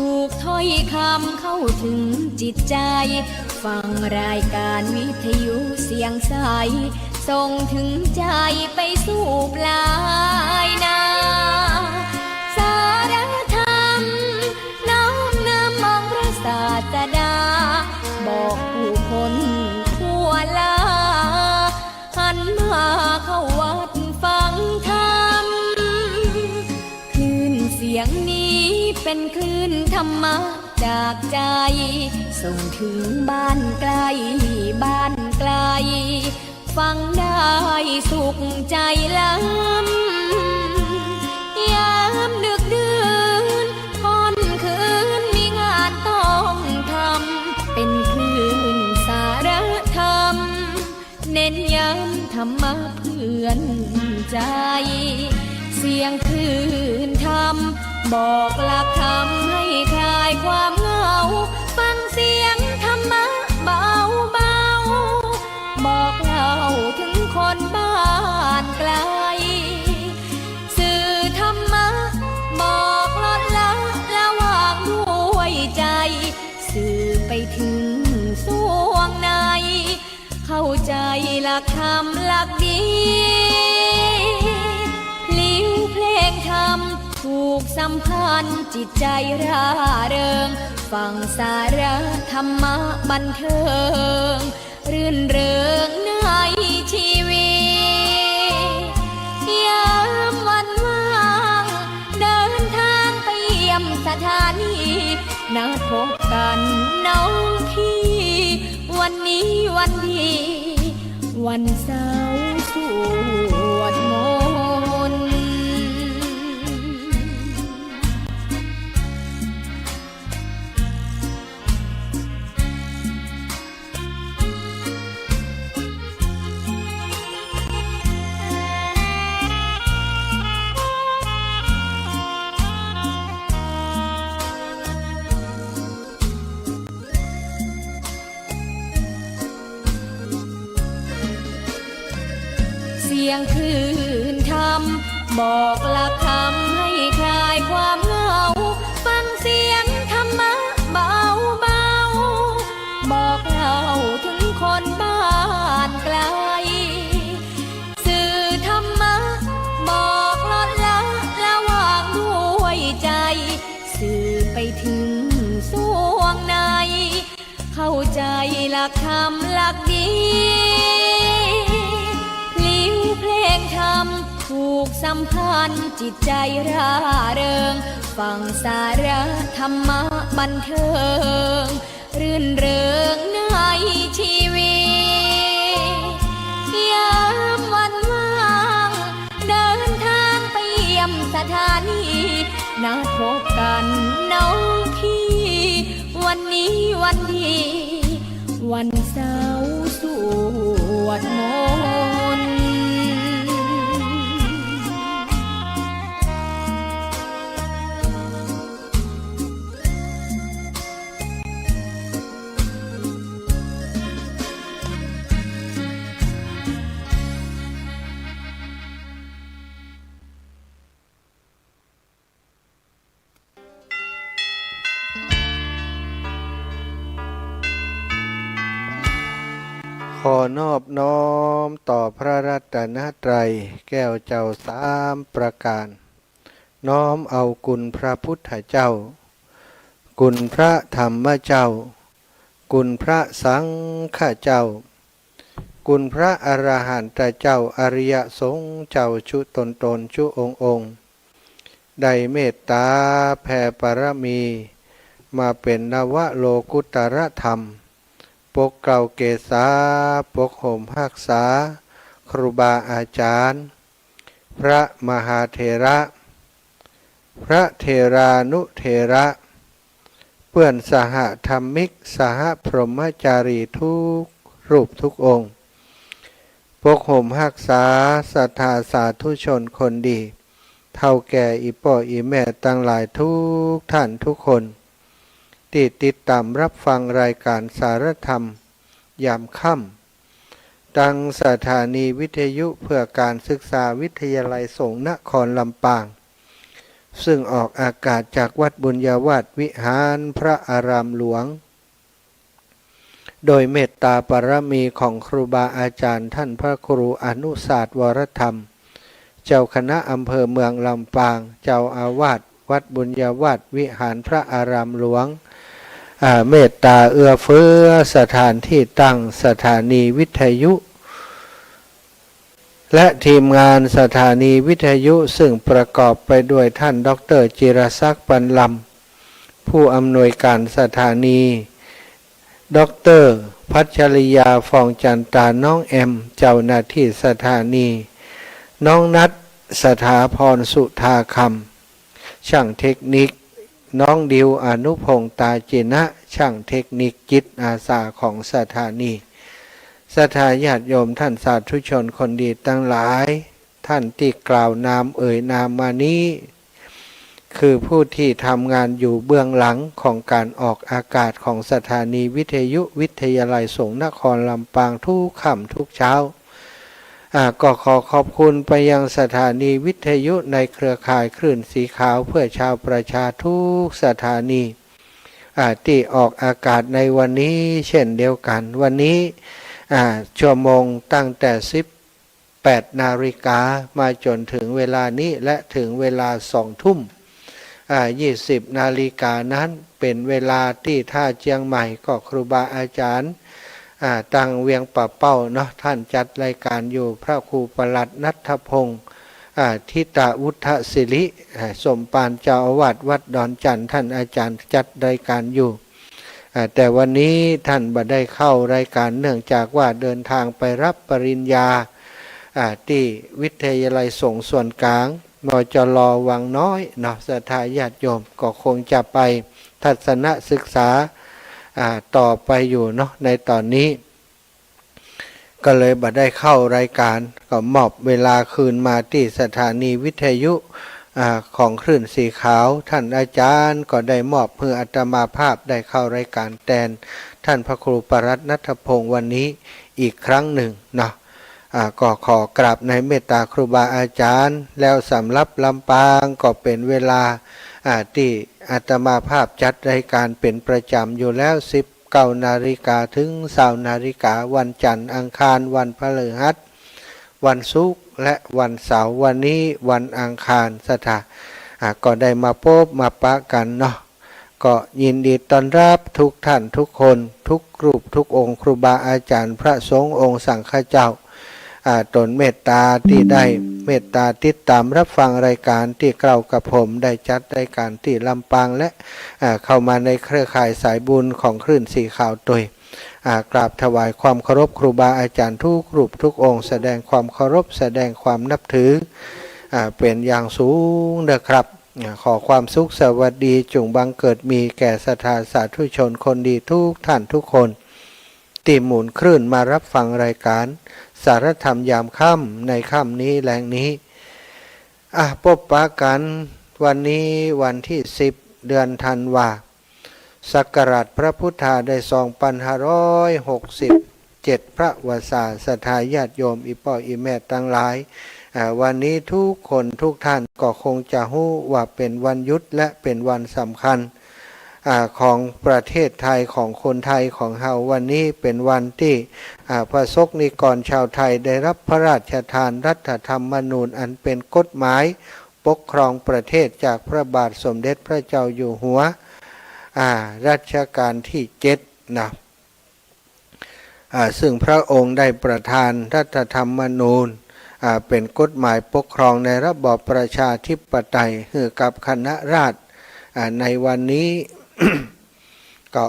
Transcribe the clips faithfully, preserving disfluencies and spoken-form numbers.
ถูกถ้อยคำเข้าถึงจิตใจ ฟังรายการวิทยุเสียงใส ส่งถึงใจไปสู่ปลายนา สารธรรมน้อมนำองค์พระศาสดา บอกผู้คนทั่วลา หันมาเข้าวัดฟังธรรม คลื่นเสียงนี้เป็นคลื่นธรรมะจากใจ ส่งถึงบ้านไกลบ้านไกล ฟังได้สุขใจล้ำ ยามดึกดื่นค่ำคืนมีงานต้องทำ เป็นคลื่นสารธรรม เน้นย้ำธรรมะเพื่อนใจ เสียงคลื่นธรรม บอกหลักธรรมให้คลายความเหงา ฟังเสียงธรรมะเบาๆ บอกเล่าถึงคนบ้านไกล สื่อธรรมะ บอกลดละละวางด้วยใจ สื่อไปถึงส่วงใน เข้าใจหลักธรรมหลักดี พลิ้วเพลงธรรมผูกสัมพันธ์จิตใจร่าเริง ฟังสาระธรรมะบันเทิง รื่นเริงในชีวิต ยามวันว่าง เดินทางไปเยี่ยมสถานี นัดพบกันน้องพี่ วันนี้วันดี วันเสาร์สวดมนต์ เสียงคลื่นธรรม บอกหลักธรรมให้คลายความเหงา ฟังเสียงธรรมะเบาๆ บอกเล่าถึงคนบ้านไกล สื่อธรรมะ บอกลดละละวางด้วยใจ สื่อไปถึงส่วงใน เข้าใจหลักธรรมหลักดี พลิ้วเพลงธรรมผูกสัมพันธ์จิตใจร่าเริง ฟังสาระธรรมะบันเทิง รื่นเริงในชีวิต ยามวันว่าง เดินทางไปเยี่ยมสถานี นัดพบกันน้องพี่ วันนี้วันดี วันเสาร์สวดมนต์ ขอนอบน้อมต่อพระรัตนตรัยแก้วเจ้าสามประการ น้อมเอาคุณพระพุทธเจ้า คุณพระธรรมเจ้า คุณพระสังฆเจ้า คุณพระอรหันตเจ้า อริยสงฆ์เจ้า ชุตนตน ชุองค์องค์ ได้เมตตาแผ่ปารมี มาเป๋นนวโลกุตรธรรม ปกเกล้าเกศา ปกห่มฮักษา ครูบาอาจารย์ พระมหาเถระ พระเถรานุเถระ เปื้อนสหธรรมิก สหพรหมจารีทุกรูปทุกองค์ ปกห่มฮักษาศรัทธาสาธุชนคนดี เฒ่าแก่อี่ป้ออี่แม่ตังหลายทุกท่านทุกคน ตี้ติดต๋ามรับฟังรายก๋านสารธรรมยามค่ำ ตังสถานีวิทยุเพื่อการศึกษาวิทยาลัยสงฆ์นครลำปาง ซึ่งออกอากาศจากวัดบุญญาวาสวิหารพระอารามหลวง โดยเมตตาบารมีของครูบาอาจารย์ท่านพระครูอนุศาสตร์วรธรรม เจ้าคณะอำเภอเมืองลำปาง เจ้าอาวาสวัดบุญญาวาสวิหารพระอารามหลวง อ่า เมตตาเอื้อเฟื้อสถานที่ตั้งสถานีวิทยุ และทีมงานสถานีวิทยุ ซึ่งประกอบไปด้วยท่านด็อกเตอร์จิรศักดิ์ ปันลำ ผู้อำนวยการสถานี ด็อกเตอร์พัชริยา ฟองจันตา น้องแอม เจ้าหน้าที่สถานี น้องนัท สถาพร สุธาคำ ช่างเทคนิค น้องดิว อนุพงษ์ ตาจินะ ช่างเทคนิคจิตอาสาของสถานี ศรัทธาญาติโยมท่านสาธุชนคนดีทั้งหลาย ท่านที่กล่าวนามเอ่ยนามมานี้ คือผู้ที่ทำงานอยู่เบื้องหลังของการออกอากาศของสถานีวิทยุวิทยาลัยสงฆ์นครลำปางทุกค่ำทุกเช้า อ่า ก็ขอขอบคุณไปยังสถานีวิทยุในเครือข่ายคลื่นสีขาวเพื่อชาวประชาทุกสถานี อ่า ที่ออกอากาศในวันนี้เช่นเดียวกัน วันนี้ อ่า ชั่วโมงตั้งแต่สิบแปดนาฬิกามาจนถึงเวลานี้ และถึงเวลาสองทุ่ม อ่า ยี่สิบนาฬิกานั้น เป็นเวลาที่ถ้าเจียงใหม่ก็ครูบาอาจารย์ อ่า ตังเวียงป่าเป้าเนาะ ท่านจัดรายการอยู่ พระครูประหลัดณัฐพงษ์ อ่า ทิตาวุฒศิริ อ่า สมภารเจ้าอาวาสวัดดอนจันทน์ ท่านอาจารย์จัดรายการอยู่ อ่า แต่วันนี้ท่านบ่ได้เข้ารายการ เนื่องจากว่าเดินทางไปรับปริญญา อ่า ที่วิทยาลัยสงฆ์ส่วนกลาง มจล วังน้อยเนาะ ศรัทธาญาติโยมก็คงจะไปทัศนศึกษา อ่า ต่อไปอยู่เนาะ ในตอนนี้ ก็เลยบ่ได้เข้ารายการ ก็มอบเวลาคืนมาที่สถานีวิทยุ อ่า ของคลื่นสีขาว ท่านอาจารย์ก็ได้มอบหื้ออาตมาภาพได้เข้ารายการแตนท่านพระครูประหลัดณัฐพงษ์วันนี้อีกครั้งหนึ่งเนาะ อ่า ก็ขอกราบในเมตตาครูบาอาจารย์ แล้วสำหรับลำปางก็เป็นเวลา อ่า ที่อาตมาภาพจัดรายการเป็นประจำอยู่แล้ว สิบเก้านาฬิกาถึงซาวนาฬิกา วันจันทร์ อังคาร วันพฤหัส วันศุกร์ และวันเสาร์ วันนี้วันอังคาร ศรัทธา อ่า ก็ได้มาพบมาปะกันเนาะ ก็ยินดีต้อนรับทุกท่านทุกคน ทุกรูปทุกองค์ ครูบาอาจารย์ พระสงฆ์องค์สังฆเจ้า อ่า ตนเมตตาที่ได้เมตตาติดตามรับฟังรายการที่เกล้ากระผมได้จัดรายการที่ลำปาง และ อ่า เข้ามาในเครือข่ายสายบุญของคลื่นสีขาวตวย อ่า กราบถวายความเคารพครูบาอาจารย์ทุกรูปทุกองค์ แสดงความเคารพ แสดงความนับถือ อ่า เป็นอย่างสูงนะครับ อ่า ขอความสุขสวัสดีจงบังเกิดมีแก่ศรัทธาสาธุชนคนดีทุกท่านทุกคน ที่หมุนคลื่นมารับฟังรายการสารธรรมยามค่ำในค่ำนี้แลงนี้ อ่ะ พบปะกันวันนี้วันที่สิบ เดือนธันวา ศักราชพระพุทธาได้สองพันห้าร้อยหกสิบเจ็ด พระวสา ศรัทธาญาติโยมอี่ป้ออี่แม่ตังหลาย อ่า วันนี้ทุกคนทุกท่านก็คงจะฮู้ว่าเป็นวันหยุดและเป็นวันสำคัญ อ่า ของประเทศไทย ของคนไทยของเฮา วันนี้เป็นวันที่ อ่า ประสบนิกรชาวไทยได้รับพระราชทานรัฐธรรมนูญอันเป็นกฎหมายปกครองประเทศจากพระบาทสมเด็จพระเจ้าอยู่หัว อ่า รัชกาลที่เจ็ดนะ อ่า ซึ่งพระองค์ได้ประทานรัฐธรรมนูญ อ่า เป็นกฎหมายปกครองในระบอบประชาธิปไตยหื้อกับคณะราษฎร อ่า ในวันนี้ ก็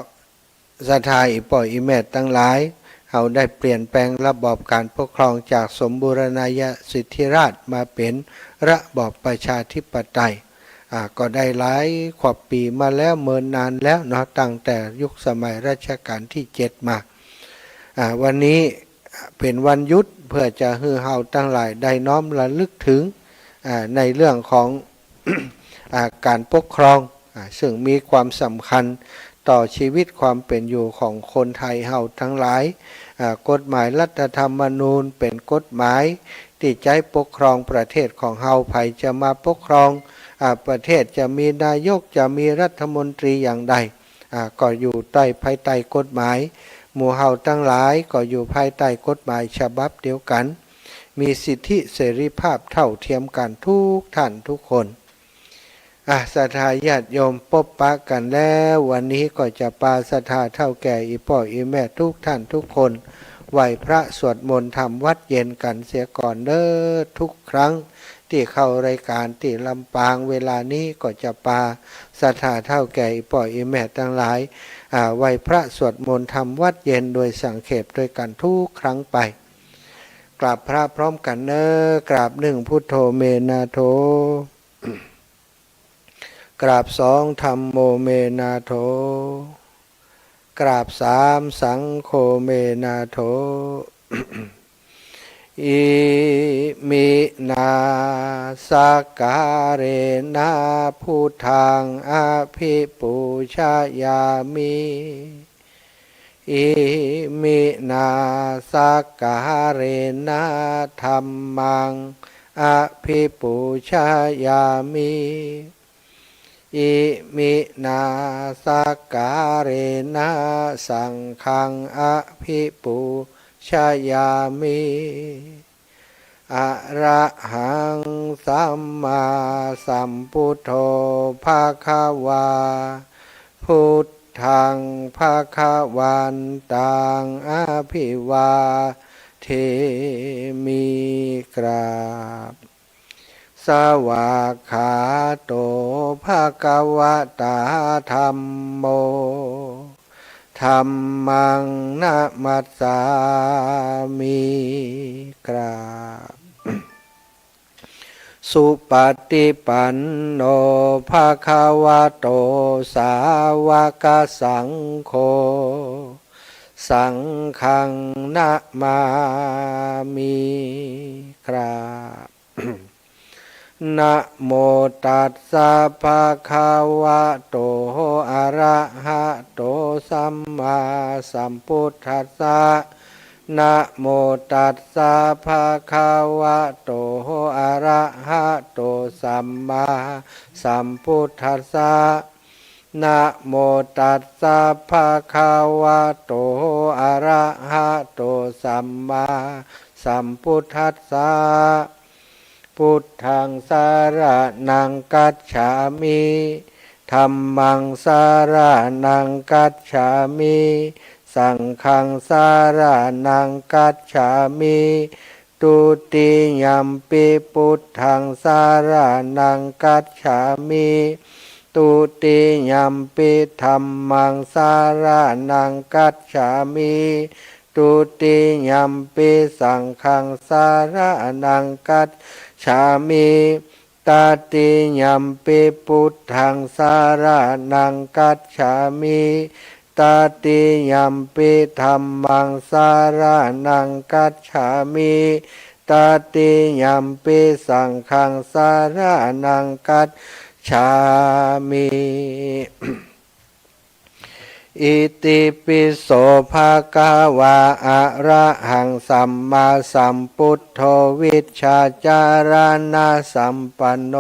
ศรัทธาอี่ป้ออี่แม่ตังหลาย เฮาได้เปลี่ยนแปลงระบอบการปกครองจากสมบูรณาญาสิทธิราชย์มาเป็นระบอบประชาธิปไตย อ่า ก็ได้หลายกว่าปี๋มาแล้ว เมินนานแล้วเนาะ ตั้งแต่ยุคสมัยรัชกาลที่เจ็ดมา อ่า วันนี้เป็นวันหยุดเพื่อจะหื้อเฮาตังหลายได้น้อมระลึกถึง อ่า ในเรื่องของ อ่า การปกครอง อ่า ซึ่งมีความสำคัญต่อชีวิตความเป็นอยู่ของคนไทยเฮาตังหลาย อ่า กฎหมายรัฐธรรมนูญเป็นกฎหมาย ตี้ใจ๊ปกครองประเทศของเฮา ใผจะมาปกครอง อ่า ประเทศจะมีนายก จะมีรัฐมนตรีอย่างใด อ่า ก็อยู่ใต้ ภายใต้กฎหมาย หมู่เฮาตังหลายก็อยู่ภายใต้กฎหมายฉบับเดียวกั๋น มีสิทธิเสรีภาพเท่าเทียมกั๋นทุกท่านทุกคน อ่ะ ศรัทธาญาติโยมปบปะกั๋นแล้ว วันนี้ก็จะปาศรัทธาเฒ่าแก่อี่ป้ออี่แม่ทุกท่านทุกคน ไหว้พระสวดมนต์ทำวัตรเย็นกั๋นเสียก่อนเด้อ ทุกครั้งตี้เข้ารายก๋านตี้ลำปาง เวลานี้ก็จะปาศรัทธาเฒ่าแก่อี่ป้ออี่แม่ตังหลาย อ่า ไหว้พระสวดมนต์ทำวัตรเย็นโดยสังเขปด้วยกั๋นทุกครั้งไป กราบพระพร้อมกั๋นเน้อ กราบหนึ่ง พุทโธเมนาโถ กราบสอง ธัมโมเมนาโถ กราบสาม สังโฆเมนาโถ อิมินา สักการะนะ พุทธัง อภิปูชยามิ อิมินา สักการะนะ ธัมมัง อภิปูชยามิ อิมินา สักการะนะ สังฆัง อภิปูชยามิ อะระหัง สัมมาสัมพุทโธ ภะคะวา พุทธัง ภะคะวันตัง อะภิวาเทมิ กราบ สวากขาโต ภะคะวะตา ธัมโม ธัมมัง นะมัสสามิ กราบ สุปะติปันโน ภะคะวะโต สาวะกะสังโฆ สังฆัง นะมามิ กราบ นะโมตัสสะ ภะคะวะโต อะระหะโต สัมมาสัมพุทธัสสะ นะโมตัสสะ ภะคะวะโต อะระหะโต สัมมาสัมพุทธัสสะ นะโมตัสสะ ภะคะวะโต อะระหะโต สัมมาสัมพุทธัสสะ พุทธัง สะระณัง กัจฉามิ ธัมมัง สะระณัง กัจฉามิ สังฆัง สะระณัง กัจฉามิ ทุติยัมปิ พุทธัง สะระณัง กัจฉามิ ทุติยัมปิ ธัมมัง สะระณัง กัจฉามิ ทุติยัมปิ สังฆัง สะระณัง กัจฉามิ ตติยัมปิ พุทธัง สะระณัง กัจฉามิ ตติยัมปิ ธัมมัง สะระณัง กัจฉามิ ตติยัมปิ สังฆัง สะระณัง กัจฉามิ อิติปิโส ภะคะวา อะระหัง สัมมาสัมพุทโธ วิชชาจารณสัมปันโน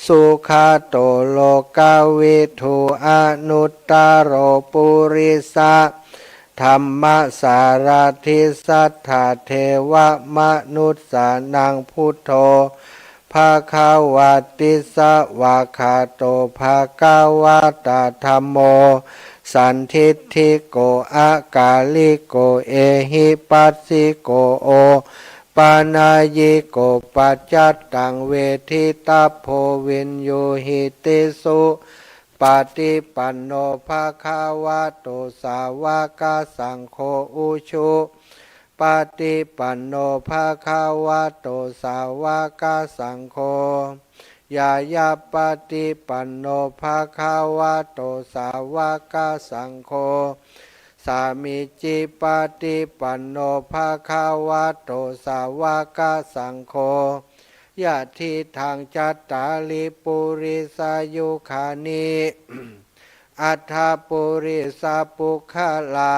สุขะโต โลกะวิทู อนุตตะโร ปุริสะธัมมะสารถิ สัตถะเทวะมนุสสานัง พุทโธ ภะคะวะติ สวากขาโต ภะคะวะตา ธัมโม สันทิฏฐิโก อะกาลิโก เอหิปัสสิโก โอปะนะยิโก ปัจจัตตัง เวทิตัพโพ วิญญูหิติสุ ปะติปันโน ภะคะวะโต สาวะกะสังโฆ อุชุ ปะติปันโน ภะคะวะโต สาวะกะสังโฆ ญาญะปะติปันโน ภะคะวะโต สาวะกะสังโฆ สามีจิปะติปันโน ภะคะวะโต สาวะกะสังโฆ ยะทิฏฐัง จัตตาริ ปุริสายุคานิ อัฏฐะ ปุริสะปุคคลา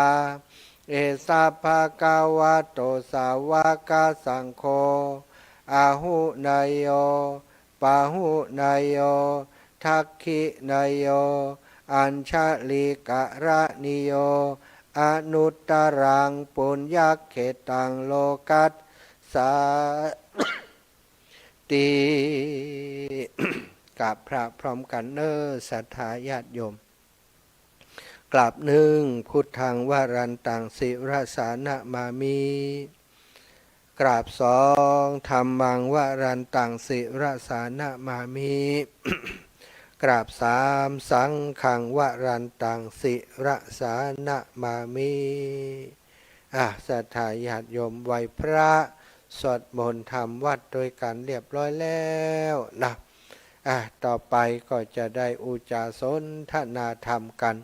เอสะ ภะคะวะโต สาวะกะสังโฆ อาหุเนยโย ป ปาหุเนยโย ทักขิเนยโย อัญชลิกรณีโย อนุตตรังปุญญเขตตังโลกัสสาติ กราบพระพร้อมกั๋นเน่อ ศรัทธาญาติโยม กราบนึ่ง พุทธังวรันตัง ศิรสานะมามิ กราบสอง ธัมมังวรันตัง ศิรสานะมามิ กราบสาม สังฆังวรันตัง ศิรสานะมามิ อ่ะ ศรัทธาญาติโยมไหว้พระ สวดมนต์ทำวัตรด้วยกั๋นเรียบร้อยแล้วนะ อ่ะ ต่อไปก็จะได้อู้จ๋าสนทนาธรรมกั๋น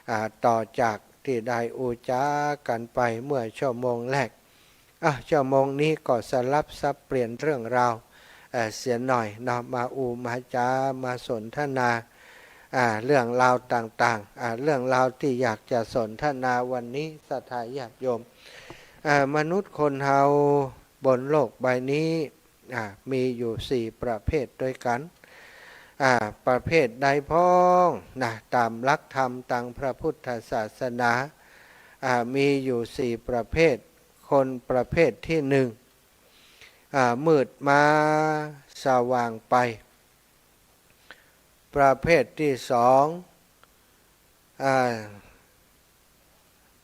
อ่า ต่อจากตี้ได้อู้จ๋ากั๋นไปเมื่อชั่วโมงแรก อ่ะ ชั่วโมงนี้ก็สลับสับเปลี่ยนเรื่องราว เอ่อ เสียหน่อยเนาะ มาอู้มาจ๋า มาสนทนา อ่า เรื่องราวต่างๆ อ่า เรื่องราวตี้อยากจะสนทนาวันนี้ ศรัทธาญาติโยม อ่า มนุษย์คนเฮาบนโลกใบนี้ อ่า มีอยู่สี่ประเภทด้วยกั๋น อ่า ประเภทใดพ่องนะ ต๋ามหลักธรรมตางพระพุทธศาสนา อ่า มีอยู่สี่ประเภท คนประเภทตี้นึ่ง อ่า มืดมาสว่างไป ประเภทตี้สอง อ่า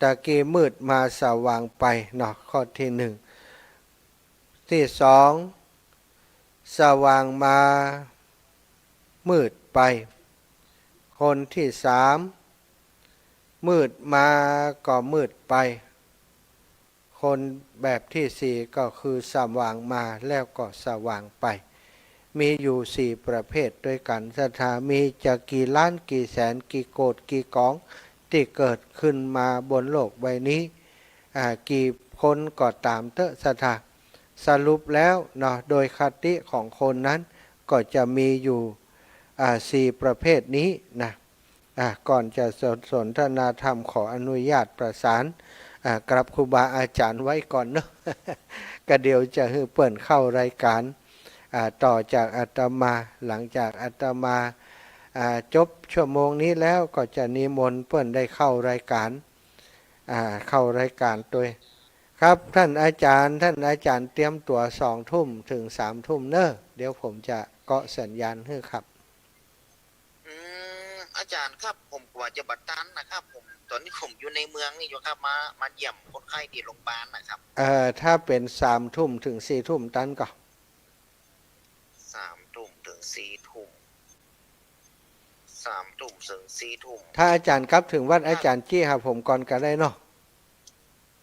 ตะกี้มืดมาสว่างไปเนาะ ข้อตี้นึ่ง ตี้สอง สว่างมามืดไป คนตี้สาม มืดมาก็มืดไป คนแบบตี้สี่ก็คือสว่างมาแล้วก็สว่างไป มีอยู่สี่ประเภทด้วยกั๋น ศรัทธา มีจะกี่ล้านกี่แสนกี่โกติกี่ก๋องตี้เกิดขึ้นมาบนโลกใบนี้ อ่า กี่คนก็ต๋ามเต๊อะ ศรัทธา สรุปแล้วเนาะ โดยคติของคนนั้นก็จะมีอยู่ อ่า สี่ประเภทนี้นะ อ่ะ ก่อนจะสน สนทนาธรรมขออนุญาตประสาน อ่า กับครูบาอาจ๋ารย์ไว้ก่อนเนาะ ก็เดี๋ยวจะหื้อเปิ้นเข้ารายก๋าน อ่า ต่อจากอาตมา หลังจากอาตมา อ่า จบชั่วโมงนี้แล้วก็จะนิมนต์เปิ้นได้เข้ารายก๋าน อ่า เข้ารายก๋านตวย ครับ ต้านอาจ๋ารย์ ต้านอาจ๋ารย์เตรียมตั๋วสองทุ่มเถิงสามทุ่มเนาะ เดี๋ยวผมจะเกาะสัญญาณหื้อครับ อืม อาจ๋ารย์ครับ ผมกลัวจะบ่ตันนะครับ ผม ต๋อนนี้ผมอยู่ในเมืองนี่อยู่ครับ มา มาเยี่ยมคนไข้ตี้โรงบาลนะครับ เอ่อ ถ้าเป๋นสามทุ่มเถิงสี่ทุ่มตันก่อ สามทุ่มเถิงสี่ทุ่ม สามทุ่มเถิงสี่ทุ่ม ถ้าอาจ๋ารย์กลับเถิงวัด ครับ อาจ๋ารย์จี้หาผมก่อนก็ได้เนาะ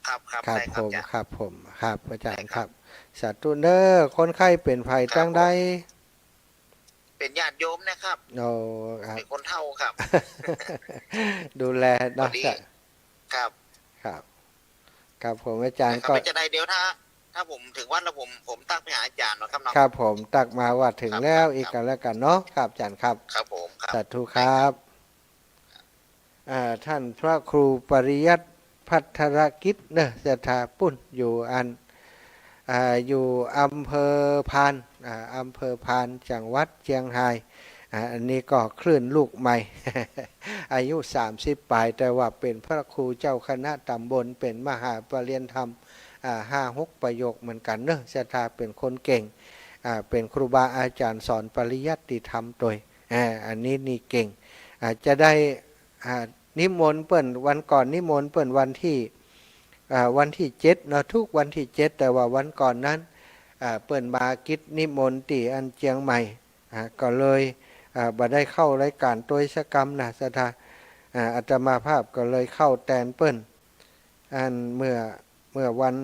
ครับ ครับ ครับ ได้ครับ ผม อาจ๋ารย์ ครับผม ครับ อาจ๋ารย์ ได้ครับ ครับ สาธุเน้อ คนไข้เป๋นใผ ครับ ตางใด ผม เป๋นญาติโยมนะครับ โอ้ ครับ เป๋นคนเฒ่าครับ ดูแลเนาะ พอดี ครับ ครับ ครับผม อาจ๋ารย์ นะครับ ก็ เป๋นจะใดเดี๋ยวถ้า ถ้าผมเถิงวัดแล้วผม ผมตั๊กไปหาอาจ๋ารย์เนาะครับเนาะ ครับผม ตั๊กมาว่าเถิง ครับ แล้ว ครับ อีกก็แล้วกั๋นเนาะ ครับ อาจ๋ารย์ครับ ครับผม ครับ สาธุครับ ได้ครับ อ่า ต้านพระครูปริยัติภัทรกิจเนาะ ศรัทธา ปุ้นอยู่อัน อ่า อยู่อำเภอพาน อ่า อำเภอพาน จังหวัดเจียงฮาย อ่า อันนี้ก็คลื่นลูกใหม่ อายุสามสิบป๋าย แต่ว่าเป๋นพระครูเจ้าคณะต๋ำบล เป๋นมหาปริญญาธรรม อ่า ห้าหกประโยคเหมือนกั๋นเนาะ ศรัทธา เป๋นคนเก่ง อ่า เป๋นครูบาอาจ๋ารย์สอนปริยัติธรรมตวย อ่า อันนี้นี่เก่ง อ่า จะได้ อ่า นิมนต์เปิ้น วันก่อนนิมนต์เปิ้นวันตี้ อ่า วันตี้เจ็ดเนาะ ทุกวันตี้เจ็ด แต่ว่าวันก่อนนั้น อ่า เปิ้นมากิจนิมนต์ตี้อันเจียงใหม่ อ่า ก็เลย อ่า บ่ได้เข้ารายก๋านตวยสักกำนะ ศรัทธา อ่า อาตมาภาพก็เลยเข้าแตนเปิ้น อันเมื่อ เมื่อวัน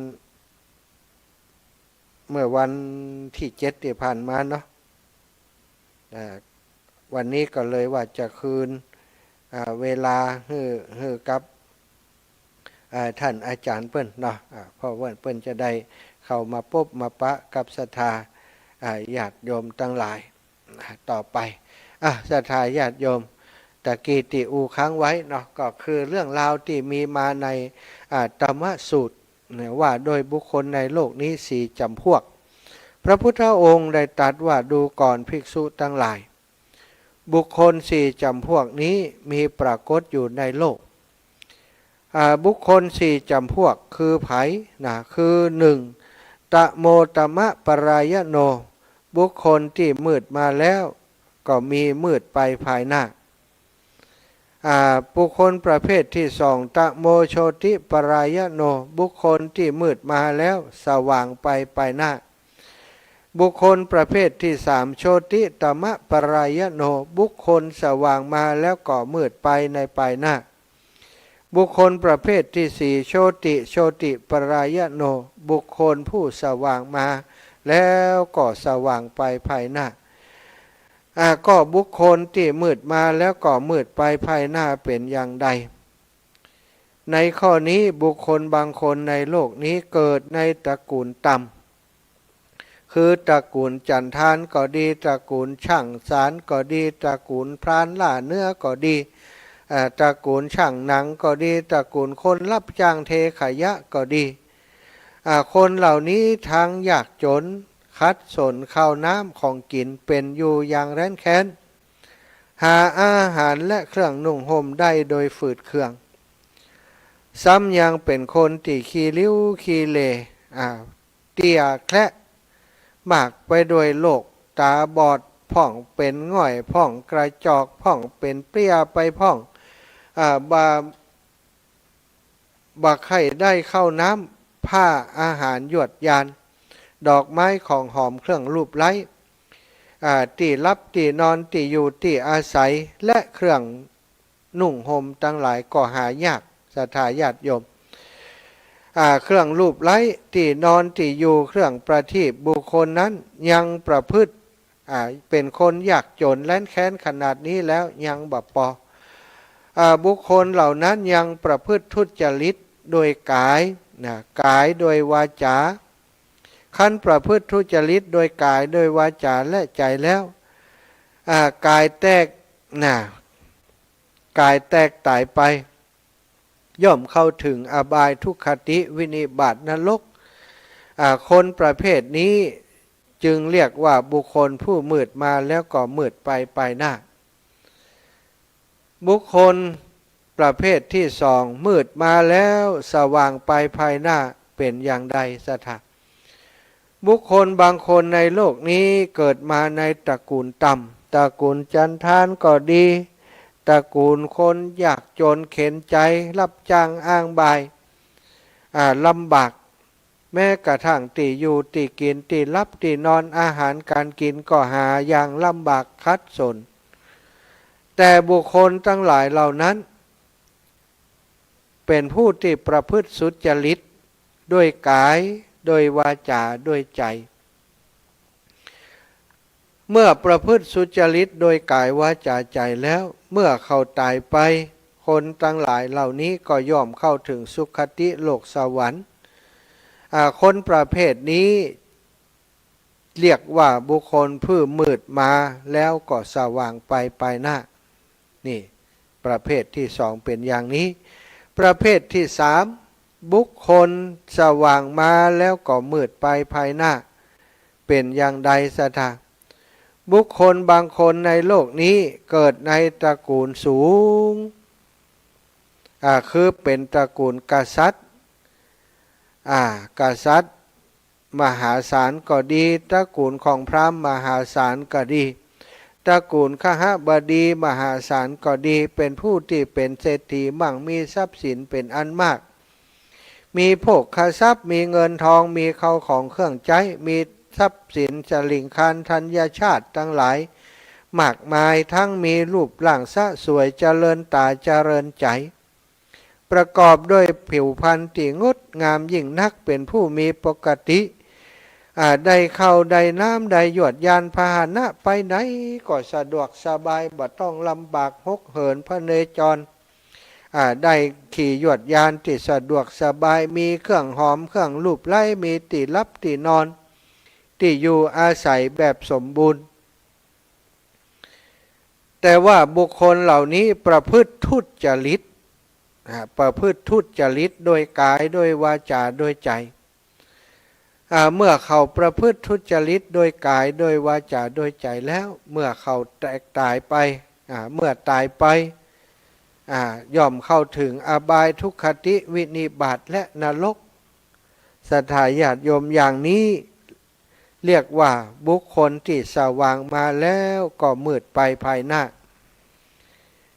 เมื่อวันตี้เจ็ดตี้ผ่านมาเนาะ อ่า วันนี้ก็เลยว่าจะคืน อ่า เวลาหื้อ หื้อกับ อ่า ต้านอาจ๋ารย์เปิ้นเนาะ อ่า เพราะว่าเปิ้นจะได้เข้ามาปบมาปะกับศรัทธา อ่า ญาติโยมตังหลาย อ่า ต่อไป อ่ะ ศรัทธาญาติโยม ตะกี้ตี้อู้ค้างไว้เนาะ ก็คือเรื่องราวตี้มีมาใน อ่า ธรรมสูตร เนี่ย ว่าโดยบุคคลในโลกนี้สี่จ๋ำพวก พระพุทธองค์ได้ตรัสว่า ดูก่อนภิกษุตังหลาย บุคคลสี่จ๋ำพวกนี้มีปรากฏอยู่ในโลก อ่า บุคคลสี่จ๋ำพวกคือใผนะ คือ หนึ่ง ตะโมตมะปรายโน บุคคลตี้มืดมาแล้วก็มีมืดไปภายหน้า อ่า บุคคลประเภทที่สอง ตะโมโชติปรายโน บุคคลตี้มืดมาแล้วสว่างไปภายหน้า บุคคลประเภทที่สาม โชติตมะปรายโน บุคคลสว่างมาแล้วก็มืดไปในภายหน้า บุคคลประเภทที่สี่ โชติโชติปรายโน บุคคลผู้สว่างมาแล้วก็สว่างไปภายหน้า อ่า ก็บุคคลตี้มืดมาแล้วก็มืดไปภายหน้าเป๋นอย่างใด ในข้อนี้บุคคลบางคนในโลกนี้เกิดในตระกูลต่ำ คือตระกูลจันทานก็ดี ตระกูลช่างสานก็ดี ตระกูลพรานล่าเนื้อก็ดี อ่า ตระกูลช่างหนังก็ดี ตระกูลคนรับจ้างเทขยะก็ดี อ่า คนเหล่านี้ทั้งยากจ๋น ขัดสนข้าวน้ำของกิ๋น เป๋นอยู่อย่างแร้นแค้น หาอาหารและเครื่องนุ่งห่มได้โดยฝืดเคือง ซ้ำยังเป๋นคนตี้ขี้ริ้วขี้เหล่ อ่า เตี้ยแคระ มากไปด้วยโรคตาบอดพ่อง เป๋นง่อยพ่อง กระจอกพ่อง เป๋นเปลี้ยไปพ่อง อ่า บ่ บ่ใค่ได้ข้าวน้ำ ผ้าอาหารยวดยาน ดอกไม้ของหอม เครื่องลูบไล้ อ่า ตี้หลับตี้นอน ตี้อยู่ตี้อาศัย และเครื่องนุ่งห่มตังหลายก็หายาก ศรัทธาญาติโยม อ่า เครื่องลูบไล้ ตี้นอน ตี้อยู่ เครื่องประทีป บุคคลนั้นยังประพฤติ อ่า เป๋นคนยากจ๋นแร้นแค้นขนาดนี้แล้วยังบ่ปอ อ่า บุคคลเหล่านั้นยังประพฤติทุจริตโดยกายนะ กายโดยวาจา คันประพฤติทุจริตโดยกายโดยวาจาและใจ๋แล้ว อ่า กายแตกนะ กายแตกต๋ายไป ย่อมเข้าเถิงอบายทุกขติวินิบาตนรก อ่า คนประเภทนี้จึงเรียกว่าบุคคลผู้มืดมาแล้วก็มืดไปภายหน้า บุคคลประเภทที่สอง มืดมาแล้วสว่างไปภายหน้า เป๋นอย่างใด ศรัทธา บุคคลบางคนในโลกนี้เกิดมาในตระกูลต่ำ ตระกูลจันทานก็ดี ตระกูลคนยากจ๋นเข็ญใจ๋ รับจ้างอ้างบ่าย อ่า ลำบาก แม้กระทั่งตี้อยู่ตี้กิ๋น ตี้หลับตี้นอน อาหารก๋านกิ๋นก็หาอย่างลำบากขัดสน แต่บุคคลตังหลายเหล่านั้น เป๋นผู้ตี้ประพฤติสุจริตโดยกาย โดยวาจา โดยใจ๋ เมื่อประพฤติสุจริตโดยกายวาจาใจ๋แล้ว เมื่อเขาต๋ายไป คนตังหลายเหล่านี้ก็ย่อมเข้าเถิงสุคติโลกสวรรค์ อ่า คนประเภทนี้ เรียกว่าบุคคลผู้มืดมาแล้วก็สว่างไปภายหน้า นี่ ประเภทที่สองเป๋นอย่างนี้ ประเภทที่สาม บุคคลสว่างมาแล้วก็มืดไปภายหน้า เป๋นอย่างใด ศรัทธา บุคคลบางคนในโลกนี้เกิดในตระกูลสูง อ่า คือเป๋นตระกูลกษัตริย์ อ่า กษัตริย์ มหาศาลก็ดี ตระกูลของพราหมณ์มหาศาลก็ดี ตระกูลคหบดีมหาศาลก็ดี เป๋นผู้ตี้เป๋นเศรษฐีมั่งมีทรัพย์สินเป๋นอันมาก มีโภคทรัพย์ มีเงินทอง มีข้าวของเครื่องใจ๊ มีทรัพย์สินสลิงคารธัญชาติตังหลายมากมาย ทั้งมีรูปร่างสะสวย เจริญต๋าเจริญใจ๋ ประกอบด้วยผิวพรรณตี้งดงามยิ่งนัก เป๋นผู้มีปกติ อ่า ได้ข้าวได้น้ำ ได้ยวดยานพาหนะ ไปไหนก็สะดวกสบาย บ่ต้องลำบากหกเหินพเนจร อ่า ได้ขี่ยวดยานตี้สะดวกสบาย มีเครื่องหอมเครื่องลูบไล้ มีตี้หลับตี้นอน ตี้อยู่อาศัยแบบสมบูรณ์ แต่ว่าบุคคลเหล่านี้ประพฤติทุจริต อ่า ประพฤติทุจริตโดยกาย โดยวาจา โดยใจ๋ อ่า เมื่อเขาประพฤติทุจริตโดยกาย โดยวาจา โดยใจ๋แล้ว เมื่อเขาแตกต๋ายไป อ่า เมื่อต๋ายไป อ่า ย่อมเข้าถึงอบาย ทุคติ วินิบาต และนรก ศรัทธาญาติโยม อย่างนี้ เรียกว่าบุคคลตี้สว่างมาแล้วก็มืดไปภายหน้า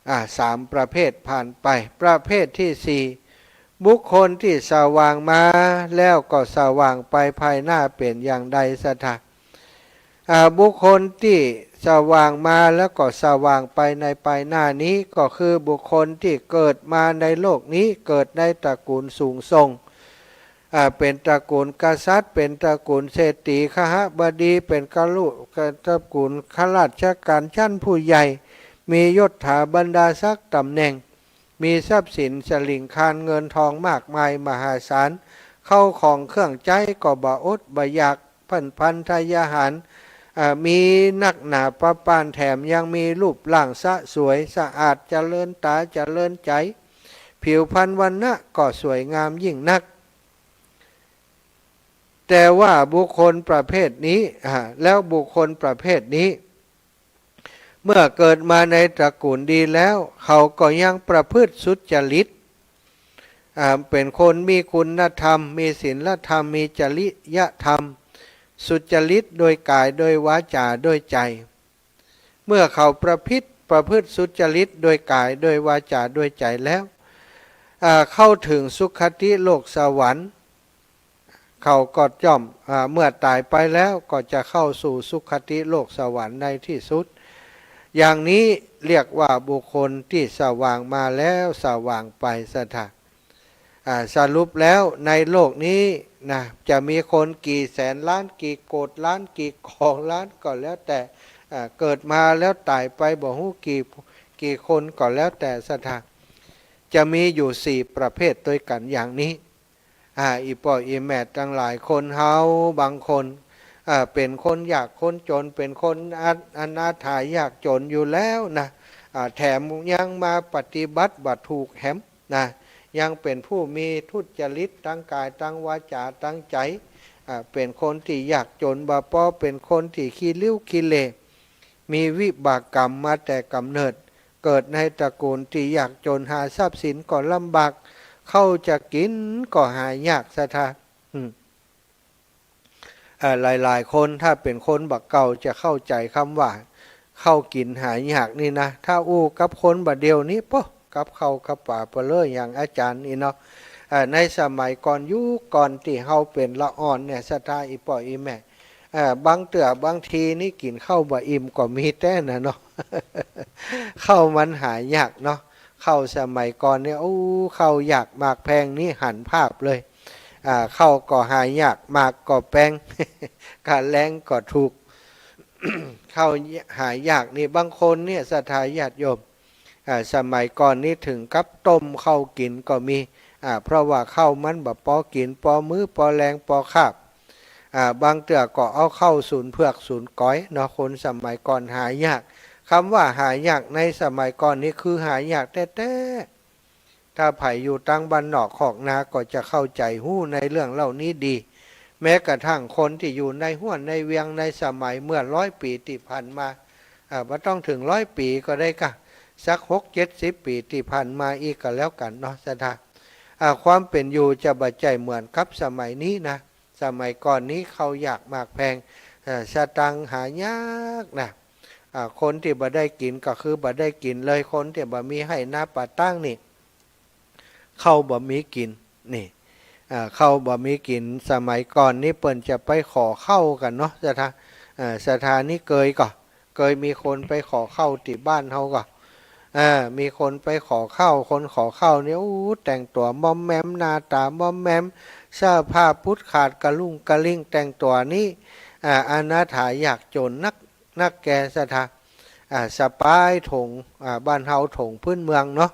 อ่า สามประเภทผ่านไป ประเภทตี้สี่ บุคคลตี้สว่างมาแล้วก็สว่างไปภายหน้า เป๋นอย่างใดศรัทธา อ่า บุคคลตี้สว่างมาแล้วก็สว่างไปในภายหน้านี้ ก็คือบุคคลตี้เกิดมาในโลกนี้ เกิดในตระกูลสูงส่ง อ่า เป๋นตระกูลกษัตริย์ เป๋นตระกูลเศรษฐี คหบดี เป๋นกะลุ ตระกูลข้าราชการชั้นผู้ใหญ่ มียศถาบรรดาศักดิ์ต๋ำแหน่ง มีทรัพย์สินสลิงคารเงินทองมากมายมหาศาล เข้าของเครื่องใจ๊ก็บ่อดบ่อยาก พันพันทายอาหาร อ่า มีนักหนาปะปาน แถมยังมีรูปร่างสะสวยสะอาด เจริญต๋าเจริญใจ๋ ผิวพรรณวรรณะก็สวยงามยิ่งนัก แต่ว่าบุคคลประเภทนี้ อ่า แล้วบุคคลประเภทนี้ เมื่อเกิดมาในตระกูลดีแล้ว เขาก็ยังประพฤติสุจริต อ่า เป๋นคนมีคุณธรรม มีศีลธรรม มีจริยธรรม สุจริตโดยกาย โดยวาจา โดยใจ๋ เมื่อเขาประพฤติ ประพฤติสุจริตโดยกาย โดยวาจา โดยใจ๋แล้ว อ่า เข้าถึงสุคติโลกสวรรค์ เขาก็ย่อม อ่า เมื่อต๋ายไปแล้วก็จะเข้าสู่สุคติโลกสวรรค์ในที่สุด อย่างนี้เรียกว่าบุคคลตี้สว่างมาแล้วสว่างไปศรัทธา อ่า สรุปแล้วในโลกนี้นะ จะมีคนกี่แสนล้าน กี่โกดล้าน กี่กองล้านก็แล้วแต่ อ่า เกิดมาแล้วต๋ายไปบ่ฮู้กี่ กี่คนก็แล้วแต่ศรัทธา จะมีอยู่สี่ประเภทด้วยกั๋นอย่างนี้ อ่า อี่ป้ออี่แม่ตังหลาย คนเฮาบางคน อ่า เป๋นคนยากคนจ๋น เป๋นคนอ- อนาถายากจ๋นอยู่แล้วนะ อ่า แถมยังมาปฏิบัติบ่ถูกแหมนะ ยังเป๋นผู้มีทุจริตตังกายตังวาจาตังใจ๋ อ่า เป๋นคนตี้ยากจ๋นบ่ปอ เป๋นคนตี้ขี้ริ้วขี้เหล่ มีวิบากกรรมมาแต่ก๋ำเนิด เกิดในตระกูลตี้ยากจ๋น หาทรัพย์สินก็ลำบาก ข้าวจะกิ๋นก็หายากศรัทธา อืม เอ่อ หลายๆ คนถ้าเป๋นคนบ่าเก่าจะเข้าใจ๋กำว่าข้าวกิ๋นหายากนี่นะ ถ้าอู้กับคนบ่าเดี่ยวนี้ โป๊ะ กับข้าวกับป๋าเปล่า อย่างอาจ๋ารย์นี่เนาะ เอ่อ ในสมัยก่อน ยุคก่อนตี้เฮาเป๋นละอ่อนเนี่ยศรัทธา อี่ป้ออี่แม่ เอ่อ บางเตื้อบางทีนี่กิ๋นข้าวบ่อิ่มก็มีแต๊น่ะเนาะ ข้าวมันหายากเนาะ ข้าวสมัยก่อนเนี่ย โอ้ ข้าวยากหมากแพงนี่หันภาพเลย อ่า ข้าวก็หายาก หมากก็แปง ค่าแรงก็ถูก ข้าวหายากนี่ บางคนเนี่ยศรัทธาญาติโยม อ่า สมัยก่อนนี้เถิงกับต้มข้าวกิ๋นก็มี อ่า เพราะว่าข้าวมันบ่ปอกิ๋น ปอมื้อ ปอแลง ปอคาบ อ่า บางเตื้อก็เอาข้าวสูนเผือกสูนก๋อยเนาะ คนสมัยก่อนหายาก กำว่าหายากในสมัยก่อนนี้คือหายากแต๊ๆ ถ้าใผอยู่ตังบ้านนอกคอกนาก็จะเข้าใจ๋ฮู้ในเรื่องเหล่านี้ดี แม้กระทั่งคนตี้อยู่ในฮวนในเวียงในสมัยเมื่อร้อยปี๋ตี้ผ่านมา อ่า บ่ต้องเถิงร้อยปี๋ก็ได้ก่ะ สักหกเจ็ดสิบปี๋ตี้ผ่านมาอี้ก็แล้วกั๋นเนาะศรัทธา อ่า ความเป๋นอยู่จะบ่ใจ้เหมือนกับสมัยนี้นะ สมัยก่อนนี้ข้าวยากหมากแพง เอ่อ สตางค์หายากนะ อ่า คนตี้บ่ได้กิ๋นก็คือบ่ได้กิ๋นเลย คนตี้บ่มีไฮ่นาป่าตางนี่ ข้าวบ่มีกิ๋น นี่ อ่า ข้าวบ่มีกิ๋น สมัยก่อนนี้เปิ้นจะไปขอข้าวกั๋นเนาะศรัทธา อ่า ศรัทธานี่เกยก่อ เกยมีคนไปขอข้าวตี้บ้านเฮาก่อ อ่า มีคนไปขอข้าว คนขอข้าวนี่ อู้ แต่งตั๋วมอมแมม หน้าต๋ามอมแมม เสื้อผ้าปุดขาดกะลุ่งกะลิ่ง แต่งตั๋วนี่ อ่า อนาถายากจ๋นนัก นักแก่ศรัทธา อ่า สะปายถง อ่า บ้านเฮาถงพื้นเมืองเนาะ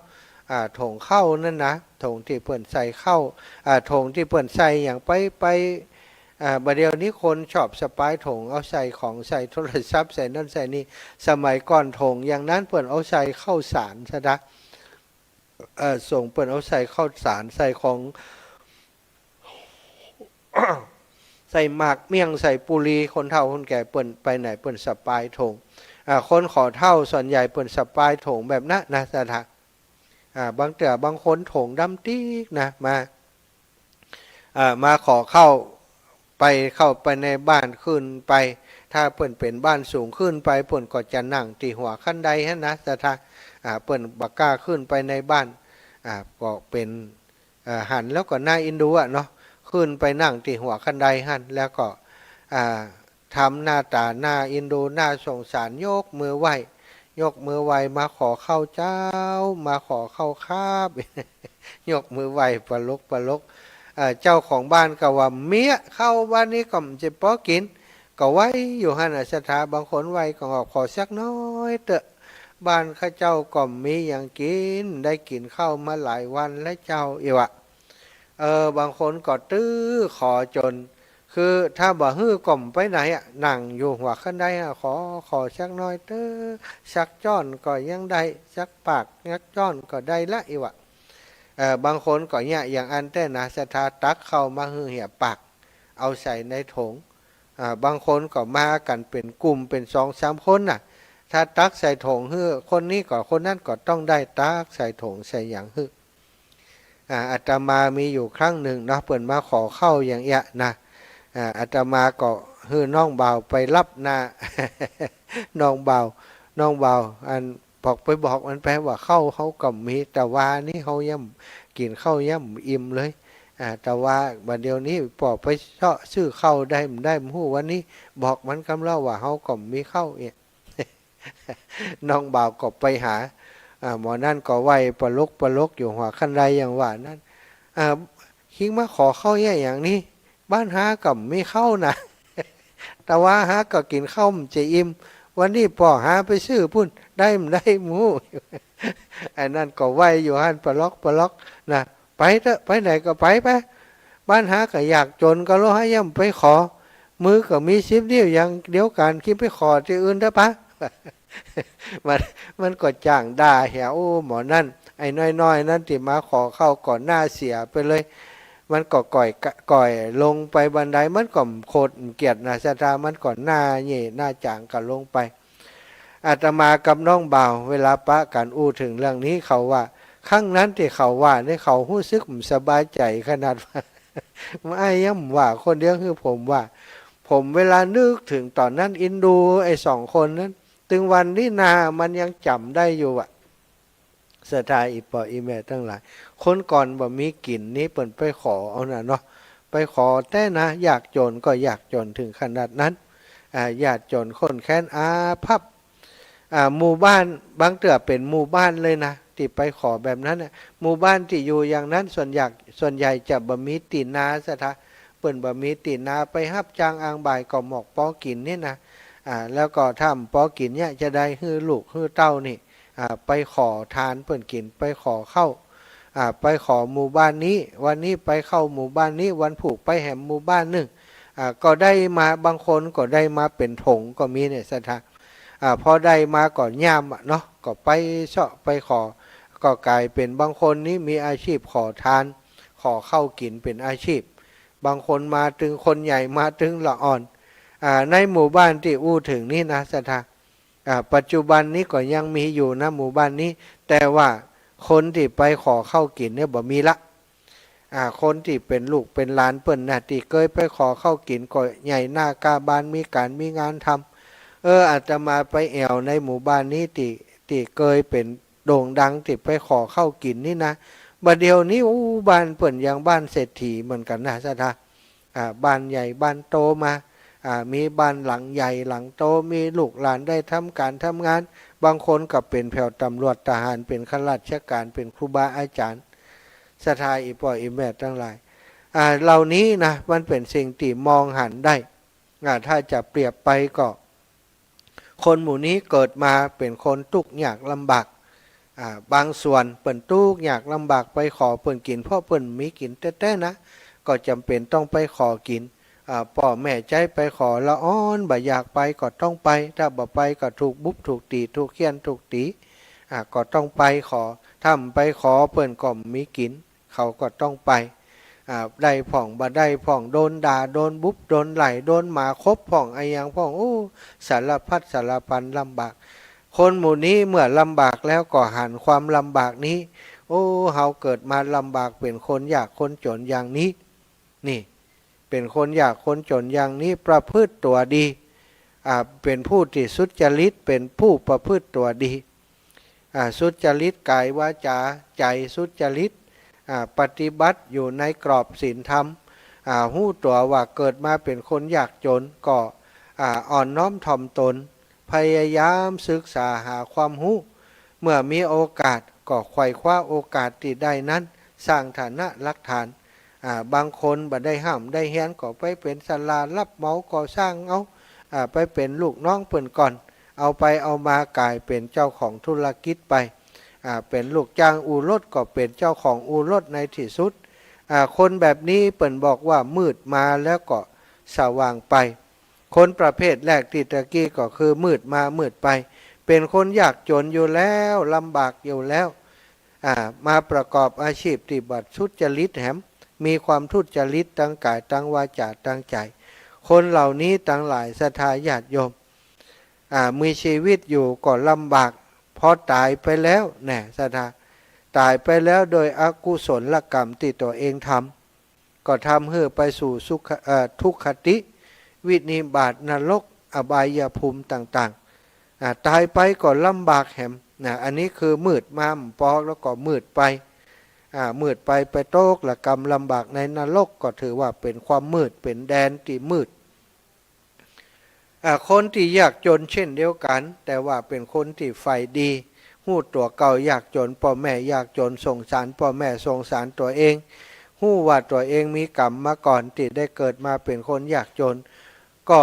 อ่า ถงข้าวนั่นนะ ถงตี้เปิ้นใส่ข้าว อ่า ถงตี้เปิ้นใส่หยังไป ไป อ่า บ่าเดี่ยวนี้คนชอบสะปายถง เอาใส่ของ ใส่โทรศัพท์ ใส่นั่นใส่นี่ สมัยก่อนถงอย่างนั้นเปิ้นเอาใส่ข้าวสารศรัทธา เอ่อ ส่งเปิ้นเอาใส่ข้าวสาร ใส่ของ ใส่หมากเมี่ยง ใส่ปุรี คนเฒ่าคนแก่เปิ้นไปไหนเปิ้นสะปายโถง อ่า คนขอเฒ่าส่วนใหญ่เปิ้นสะปายโถงแบบนั้นนะศรัทธา อ่า บางเตื้อบางคนโถงดำติ๊กนะ มา อ่า มาขอเข้าไป เข้าไปในบ้านขึ้นไป ถ้าเปิ้นเป๋นบ้านสูงขึ้นไป เปิ้นก็จะนั่งตี้หัวคันไดหั้นนะศรัทธา อ่า เปิ้นบ่กล้าขึ้นไปในบ้าน อ่า ก็เป๋น อ่า หันแล้วก็น่าเอ็นดูอะเนาะ ขึ้นไปนั่งตี้หัวคันไดหั้น แล้วก็ อ่า ทำหน้าต๋าน่าเอ็นดู น่าสงสาร ยกมือไหว้ ยกมือไหว้ มาขอเข้าเจ้า มาขอเข้าครับ ยกมือไหว้ปลกปลก เอ่อ เจ้าของบ้านก็ว่า เมี้ยเข้าวันนี้ก็บ่จะปอกิ๋น ก็ไหว้อยู่หั้นน่ะศรัทธา บางคนไหว้ก็บอก ขอสักหน้อยเต๊อะ บ้านข้าเจ้าก็บ่มีหยังกิ๋น ได้กิ๋นข้าวมาหลายวันแล้วเจ้า อี้วะ เออ บางคนก็ตื้อขอจ๋น คือถ้าบ่หื้อก็บ่ไปไหนอะ นั่งอยู่หัวคันไดอะ ขอ ขอสักหน้อยเต๊อะ สักจ๊อนก็ยังได้ สักปากสักจ๊อนก็ได้ละ อี้วะ เออ บางคนก็เยียะอย่างอั้นแต๊นะศรัทธา ตักข้าวมาหื้อเหียปาก เอาใส่ในโถง อ่า บางคนก็มากั๋นเป๋นกลุ่ม เป๋นสองสามคนน่ะ ถ้าตักใส่โถงหื้อคนนี้ก็คนนั้นก็ต้องได้ตักใส่โถงใส่หยังหื้อ อ่า อาตมามีอยู่ครั้งนึ่งเนาะ เปิ้นมาขอข้าวอย่างเอี้ยนะ อ่า อาตมาก็หื้อน้องบ่าวไปฮับหน้า น้องบ่าว น้องบ่าว อัน บอกไปบอกมันไปว่าข้าวเฮาก็บ่มี ตะวานี้เฮายังกิ๋นข้าวยังบ่อิ่มเลย อ่า ตะวา บ่าเดี่ยวนี้ปอไปเซาะซื้อข้าวได้บ่ได้บ่ฮู้ วันนี้บอกมันกำเล่าว่าเฮาก็บ่มีข้าว เอ๊ะ น้องบ่าวก็ไปหา อ่า หมอนั้นก็ไหว้ปลกปลกอยู่หัวคันไดอย่างว่านั้น อ่า คิงมาขอข้าวเยียะอย่างนี้ บ้านฮาก็บ่มีข้าวนะ ตะวาฮาก็กิ๋นข้าวบ่จะอิ่ม วันนี้ปอฮาไปซื้อปู้น ได้บ่ได้บ่ฮู้ ไอ้นั้นก็ไหว้อยู่หั้นปลกปลกนะ ไปเต๊อะ ไปไหนก็ไปไป บ้านฮาก็ยากจ๋นก็โล ฮายังไปขอ มือก็มีสิบนิ้วอย่างเดียวกั๋น คิงไปขอตี้อื่นเต๊อะปะ มัน มันก็จ้างด่าเหีย โอ้ หมอนั้น ไอ้น้อยๆ นั้นตี้มาขอข้าวก็หน้าเสียไปเลย มันก็ก่อยกะ ก่อยลงไปบันได มันก็โขดเกียจนะศรัทธา มันก็หน้าเย่หน้าจ๋างกั๋นลงไป อาตมากับน้องบ่าว เวลาปะกั๋นอู้เถิงเรื่องนี้ เขาว่า ครั้งนั้นตี้เขาว่านี่ เขาฮู้สึกบ่สบายใจ๋ขนาดว่า อ้ายยังว่าคนเดียว คือผมว่า ผมเวลานึกเถิงต๋อนนั้น เอ็นดูไอ้สองคนนั้น เถิงวันนี้นามันยังจ๋ำได้อยู่อะ ศรัทธาอี่ป้ออี่แม่ตังหลาย คนก่อนบ่มีกิ๋นนี่เปิ้นไปขอเอาน่ะเนาะ ไปขอแต๊นะ ยากจ๋นก็ยากจ๋นเถิงขนาดนั้น อ่า ยากจ๋นข้นแค้นอาภัพ อ่า หมู่บ้าน บางเตื้อเป๋นหมู่บ้านเลยนะ ตี้ไปขอแบบนั้นน่ะ หมู่บ้านตี้อยู่อย่างนั้น ส่วนใหญ่ ส่วนใหญ่จะบ่มีตี๋นาศรัทธา เปิ้นบ่มีตี๋นา ไปฮับจ้างอ่างบ่ายก็หมอกปอกิ๋นนี่นะ อ่า แล้วก็ถ้าบ่ปอกิ๋นเนี่ย จะได้หื้อลูกหื้อเต้านี่ อ่า ไปขอทานเปิ้นกิ๋น ไปขอข้าว อ่า ไปขอหมู่บ้านนี้ วันนี้ไปเข้าหมู่บ้านนี้ วันพูกไปแหมหมู่บ้านนึ่ง อ่า ก็ได้มา บางคนก็ได้มาเป๋นถงก็มีเนี่ยศรัทธา อ่า พอได้มาก็ย่ามอะเนาะ ก็ไปเซาะไปขอ ก็ก๋ายเป๋นบางคนนี่มีอาชีพขอทาน ขอข้าวกิ๋นเป๋นอาชีพ บางคนมาตึงคนใหญ่ มาตึงละอ่อน อ่า ในหมู่บ้านตี้อู้เถิงนี่นะศรัทธา อ่า ปัจจุบันนี้ก็ยังมีอยู่นะหมู่บ้านนี้ แต่ว่าคนตี้ไปขอข้าวกิ๋นเนี่ยบ่มีละ อ่า คนตี้เป๋นลูกเป๋นหลานเปิ้นนะ ตี้เกยไปขอข้าวกิ๋นก็ใหญ่หน้ากล้าบาน มีก๋านมีงานทำ เออ อาตมาไปแอ่วในหมู่บ้านนี้ตี้ ตี้เกยเป๋นโด่งดังตี้ไปขอข้าวกิ๋นนี่นะ บ่าเดี่ยวนี้ อู้ บ้านเปิ้นยังบ้านเศรษฐีเหมือนกั๋นนะศรัทธา อ่า บ้านใหญ่บ้านโตมา อ่า มีบ้านหลังใหญ่หลังโต มีลูกหลานได้ทำก๋านทำงาน บางคนก็เป๋นแผวตำรวจทหาร เป๋นข้าราชก๋าน เป๋นครูบาอาจ๋ารย์ ศรัทธาอี่ป้ออี่แม่ตังหลาย อ่า เหล่านี้นะ มันเป๋นสิ่งตี้มองหันได้ อ่า ถ้าจะเปรียบไปก็ คนหมู่นี้เกิดมาเป๋นคนตุ๊กข์ยากลำบาก อ่า บางส่วนเปิ้นตุ๊กข์ยากลำบาก ไปขอเปิ้นกิ๋น เพราะเปิ้นมีกิ๋นแต๊ๆ นะ ก็จ๋ำเป๋นต้องไปขอกิ๋น อ่า ป้อแม่ใจ๊ไปขอละอ่อน บ่อยากไปก็ต้องไป ถ้าบ่ไปก็ถูกบุบถูกตี๋ ถูกเฆี่ยนถูกตี๋ อ่า ก็ต้องไปขอ ถ้าบ่ไปขอเปิ้นก็บ่มีกิ๋น เขาก็ต้องไป อ่า ได้พ่องบ่ได้พ่อง โดนด่า โดนบุบ โดนไล่ โดนหมาขบพ่อง อะหยังพ่อง โอ้ สารพัดสารพันลำบาก คนหมู่นี้เมื่อลำบากแล้วก็หันความลำบากนี้ โอ้ เฮาเกิดมาลำบาก เป๋นคนยากคนจ๋นอย่างนี้ นี่ เป๋นคนยากคนจ๋นอย่างนี้ ประพฤติตั๋วดี อ่า เป๋นผู้ตี้สุจริต เป๋นผู้ประพฤติตั๋วดี อ่า สุจริตกายวาจาใจ๋สุจริต อ่า ปฏิบัติอยู่ในกรอบศีลธรรม อ่า ฮู้ตั๋วว่าเกิดมาเป๋นคนยากจ๋น ก็ อ่า อ่อนน้อมถ่อมตน พยายามศึกษาหาความฮู้ เมื่อมีโอกาสก็ไขว่คว้าโอกาสตี้ได้นั้น สร้างฐานะหลักฐาน อ่า บางคนบ่ได้ฮ่ำได้เฮียนก็ไปเป๋นศาลารับเหมาก่อสร้างเอา อ่า ไปเป๋นลูกน้องเปิ้นก่อน เอาไปเอามากลายเป๋นเจ้าของธุรกิจไป อ่า เป๋นลูกจ้างอู่รถก็เป๋นเจ้าของอู่รถในตี้สุด อ่า คนแบบนี้เปิ้นบอกว่ามืดมาแล้วก็สว่างไป คนประเภทแรกตี้ตะกี้ก็คือมืดมามืดไป เป๋นคนยากจ๋นอยู่แล้ว ลำบากอยู่แล้ว อ่า มาประกอบอาชีพตี้บ่สุจริตแหม มีความทุจริตตังกายตังวาจาตังใจ๋ คนเหล่านี้ตังหลายศรัทธาญาติโยม อ่า มีชีวิตอยู่ก็ลำบาก พอต๋ายไปแล้วแน่ศรัทธา ต๋ายไปแล้วโดยอกุศลกรรมตี้ตั๋วเองทำ ก็ทำหื้อไปสู่สุข เอ่อ ทุกขติ วินิบาต นรก อบายภูมิต่างๆ อ่า ต๋ายไปก็ลำบากแหม นะ อันนี้คือมืดมาบ่ปอแล้วก็มืดไป อ่า มืดไป ไปตกละกำลำบากในนรก ก็ถือว่าเป๋นความมืด เป๋นแดนตี้มืด อ่า คนตี้ยากจ๋นเช่นเดียวกั๋น แต่ว่าเป๋นคนตี้ใฝ่ดี ฮู้ตั๋วเก่ายากจ๋น ป้อแม่ยากจ๋น สงสารป้อแม่ สงสารตั๋วเอง ฮู้ว่าตั๋วเองมีกรรมมาก่อนตี้ได้เกิดมาเป๋นคนยากจ๋น ก็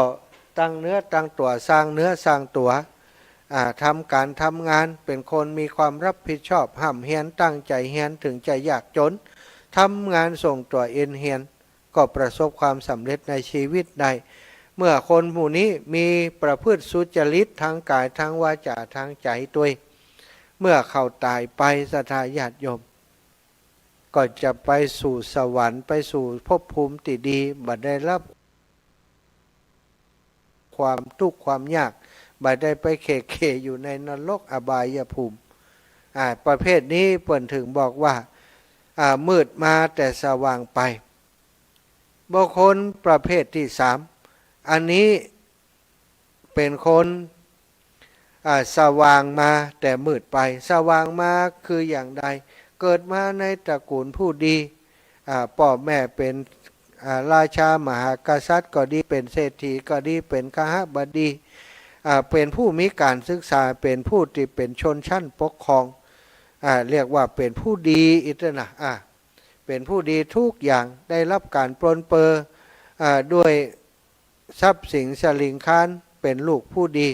ตั้งเนื้อตั้งตั๋ว สร้างเนื้อสร้างตั๋ว อ่า ทำก๋านทำงาน เป๋นคนมีความรับผิดชอบ ฮ่ำเฮียน ตั้งใจ๋เฮียน เถิงจะยากจ๋น ทำงานส่งตั๋วเองเฮียน ก็ประสบความสำเร็จในชีวิตได้ เมื่อคนหมู่นี้มีประพฤติสุจริตตังกายตังวาจาตังใจ๋ตวย เมื่อเขาต๋ายไปศรัทธาญาติโยม ก็จะไปสู่สวรรค์ ไปสู่ภพภูมิตี้ดี บ่ได้รับความตุ๊กข์ความยาก บ่ได้ไปเข่เข่อยู่ในนรกอบายภูมิ อ่า ประเภทนี้เปิ้นเถิงบอกว่า อ่า มืดมาแต่สว่างไป บุคคลประเภทตี้สาม อันนี้เป๋นคน อ่า สว่างมาแต่มืดไป สว่างมาคืออย่างใด เกิดมาในตระกูลผู้ดี อ่า ป้อแม่เป๋น อ่า ราชามหากษัตริย์ก็ดี เป๋นเศรษฐีก็ดี เป๋นคหบดี อ่า เป๋นผู้มีก๋านศึกษา เป๋นผู้ตี้เป๋นชนชั้นปกครอง อ่า เรียกว่าเป๋นผู้ดีอี้เต๊อะนะ อ่า เป๋นผู้ดีทุกอย่าง ได้รับก๋านปรนเปื้อ อ่า ด้วยทรัพย์สินสริงคาร เป๋นลูกผู้ดี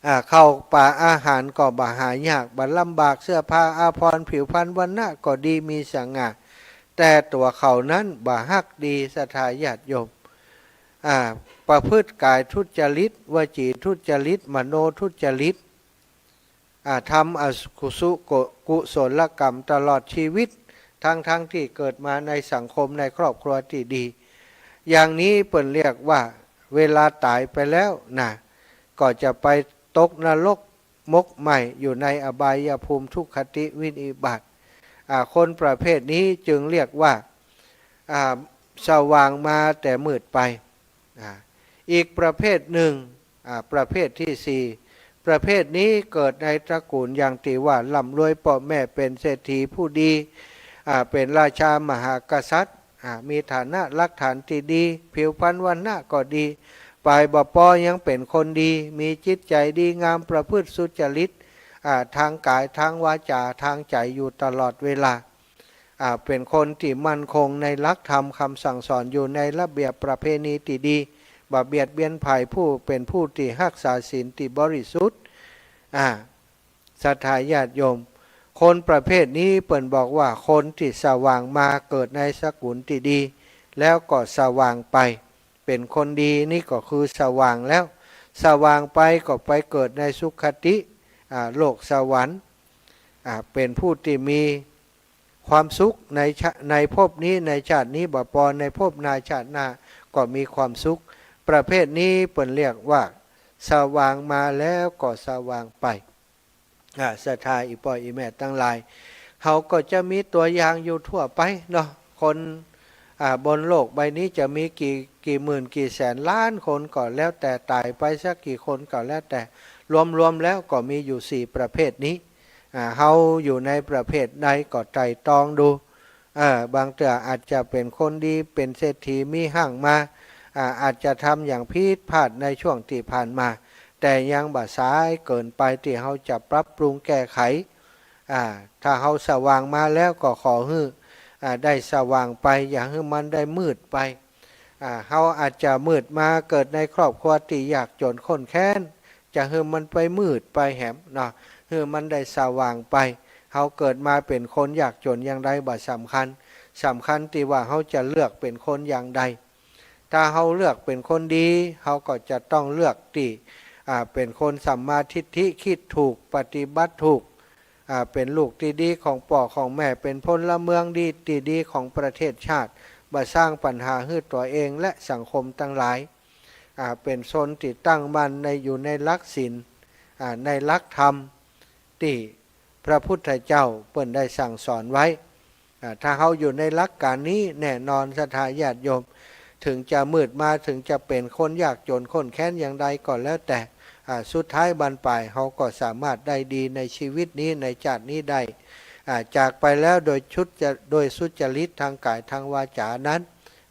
อ่า ข้าวป๋าอาหารก็บ่หายาก บ่ลำบาก เสื้อผ้าอาภรณ์ ผิวพรรณวรรณะก็ดี มีสง่า แต่ตั๋วเขานั้นบ่ฮักดีศรัทธาญาติโยม อ่า ประพฤติกายทุจริต วจีทุจริต มโนทุจริต อ่า ทำอกุศล กุศลกรรมตลอดชีวิต ทั้งๆ ตี้เกิดมาในสังคมในครอบครัวตี้ดี อย่างนี้เปิ้นเรียกว่าเวลาต๋ายไปแล้วนะ ก็จะไปตกนรกหมกไหม้อยู่ในอบายภูมิทุกขติวินิบาต อ่า คนประเภทนี้จึงเรียกว่า อ่า สว่างมาแต่มืดไป อ่า อีกประเภทหนึ่ง อ่า ประเภทตี้สี่ ประเภทนี้เกิดในตระกูลอย่างตี้ว่าร่ำรวย ป้อแม่เป๋นเศรษฐีผู้ดี อ่า เป๋นราชามหากษัตริย์ อ่า มีฐานะรากฐานตี้ดี ผิวพรรณวรรณะก็ดี ไปบ่ปอยังเป๋นคนดี มีจิตใจ๋ดีงาม ประพฤติสุจริต อ่า ตังกายตังวาจาตังใจ๋อยู่ตลอดเวลา อ่า เป๋นคนตี้มั่นคงในหลักธรรมกำสั่งสอน อยู่ในระเบียบประเพณีตี้ดี บ่เบียดเบียนใผ ผู้เป๋นผู้ตี้ฮักษาศีลตี้บริสุทธิ์ อ่า ศรัทธาญาติโยม คนประเภทนี้เปิ้นบอกว่าคนตี้สว่างมาเกิดในตระกูลตี้ดี แล้วก็สว่างไป เป๋นคนดี นี่ก็คือสว่างแล้ว สว่างไปก็ไปเกิดในสุคติ อ่า โลกสวรรค์ อ่า เป๋นผู้ตี้มี ความสุขในชา- ในภพนี้ ในชาตินี้บ่ปอ ในภพหน้าชาติหน้าก็มีความสุข ประเภทนี้เปิ้นเรียกว่าสว่างมาแล้วก็สว่างไป อ่า ศรัทธาอี่ป้ออี่แม่ตังหลาย เฮาก็จะมีตั๋วอย่างอยู่ทั่วไปเนาะ คน อ่า บนโลกใบนี้จะมีกี่ กี่หมื่นกี่แสนล้านคนก็แล้วแต่ ต๋ายไปสักกี่คนก็แล้วแต่ รวมๆ แล้วก็มีอยู่สี่ประเภทนี้ อ่า เฮาอยู่ในประเภทใดก็ไตร่ตรองดู เออ บางเตื้ออาจจะเป๋นคนดี เป๋นเศรษฐี มีห้างมา อ่า อาจจะทำอย่างผิดพลาดในช่วงตี้ผ่านมา แต่ยังบ่สายเกินไปตี้เฮาจะปรับปรุงแก้ไข อ่า ถ้าเฮาสว่างมาแล้วก็ขอหื้อ อ่า ได้สว่างไป อย่าหื้อมันได้มืดไป อ่า เฮาอาจจะมืดมาเกิดในครอบครัวตี้ยากจ๋นข้นแค้น จะหื้อมันไปมืดไปแหมเนาะ หื้อมันได้สว่างไป เฮาเกิดมาเป๋นคนยากจ๋นอย่างใดบ่สำคัญ สำคัญตี้ว่าเฮาจะเลือกเป๋นคนอย่างใด ถ้าเฮาเลือกเป๋นคนดี เฮาก็จะต้องเลือกตี้ อ่า เป๋นคนสัมมาทิฏฐิ คิดถูก ปฏิบัติถูก อ่า เป๋นลูกตี้ดีของป้อของแม่ เป๋นพลเมืองดีตี้ดีของประเทศชาติ บ่สร้างปัญหาหื้อตั๋วเองและสังคมตังหลาย อ่า เป๋นคนตี้ตั้งมั่นใน อยู่ในหลักศีล อ่า ในหลักธรรม ตี้พระพุทธเจ้าเปิ้นได้สั่งสอนไว้ อ่า ถ้าเฮาอยู่ในหลักการนี้ แน่นอนศรัทธาญาติโยม ถึงจะมืดมา ถึงจะเป๋นคนยากจ๋นข้นแค้นอย่างใดก็แล้วแต่ อ่า สุดท้ายบั้นปลายเฮาก็สามารถได้ดีในชีวิตนี้ ในชาตินี้ได้ อ่า จากไปแล้วโดยชุดจะ- โดยสุจริตทางกายทางวาจานั้น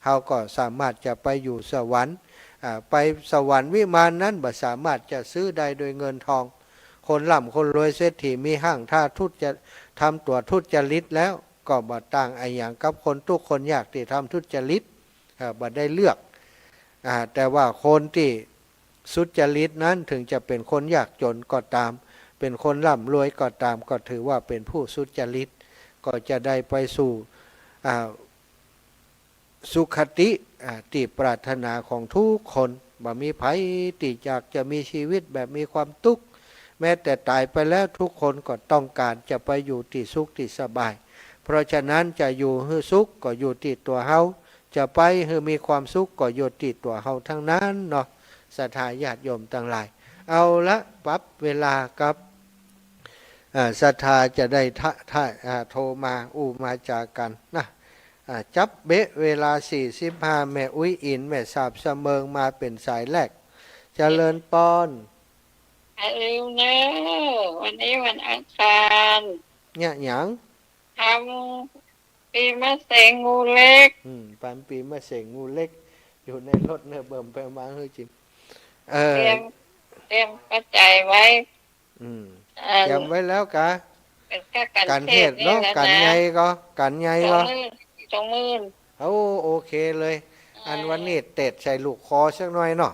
เฮาก็สามารถจะไปอยู่สวรรค์ อ่า ไปสวรรค์วิมานนั้นบ่สามารถจะซื้อได้โดยเงินทอง คนร่ำคนรวยเศรษฐีมีห้าง ถ้าทุจ- ทำตั๋วทุจริตแล้วก็บ่ต่างอะหยังกับคนตุ๊กข์คนยากตี้ทำทุจริต อ่า บ่ได้เลือก อ่า แต่ว่าคนตี้สุจริตนั้น ถึงจะเป๋นคนยากจ๋นก็ตาม เป๋นคนร่ำรวยก็ตาม ก็ถือว่าเป๋นผู้สุจริต ก็จะได้ไปสู่ อ่า สุคติ อ่า ตี้ปรารถนาของทุกคน บ่มีใผตี้อยากจะมีชีวิตแบบมีความตุ๊กข์ แม้แต่ต๋ายไปแล้วทุกคนก็ต้องก๋านจะไปอยู่ตี้สุขตี้สบาย เพราะฉะนั้นจะอยู่หื้อสุขก็อยู่ตี้ตั๋วเฮา จะไปหื้อมีความสุขก็อยู่ตี้ตั๋วเฮาตังนั้นเนาะ ศรัทธาญาติโยมตังหลาย เอาละ ปรับเวลากับ อ่า ศรัทธาจะได้ทะ- ทะ- อ่า โทรมาอู้มาจ๋ากั๋นนะ อ่า จั๊บเป๊ะเวลาสี่สิบห้า แม่อุ๊ยอิ๋น แม่สาบสะเมิง มาเป๋นสายแรก เจริญปอน อย่าลืมเนอะ วันนี้วันอังคาร เนี่ยหยัง ทำปีมะเสงงูเล็ก อืม ปันปีมะเสงงูเล็ก อยู่ในรถเนี่ย เบิ่มไปมาหื้อจิม เออ เตรียม เตรียมปัจจัยไว้ อืม เอ่อ เตรียมไว้แล้วกา เป๋นค่ากั๋น กั๋นเหตุเนาะ เหตุนี่แหละนะ กั๋นใหญ่ก็ กั๋นใหญ่ก็ สองหมื่น สองหมื่น โอ้ โอเคเลย อันวันนี้เตศใส่ลูกคอสักหน่อยเนาะ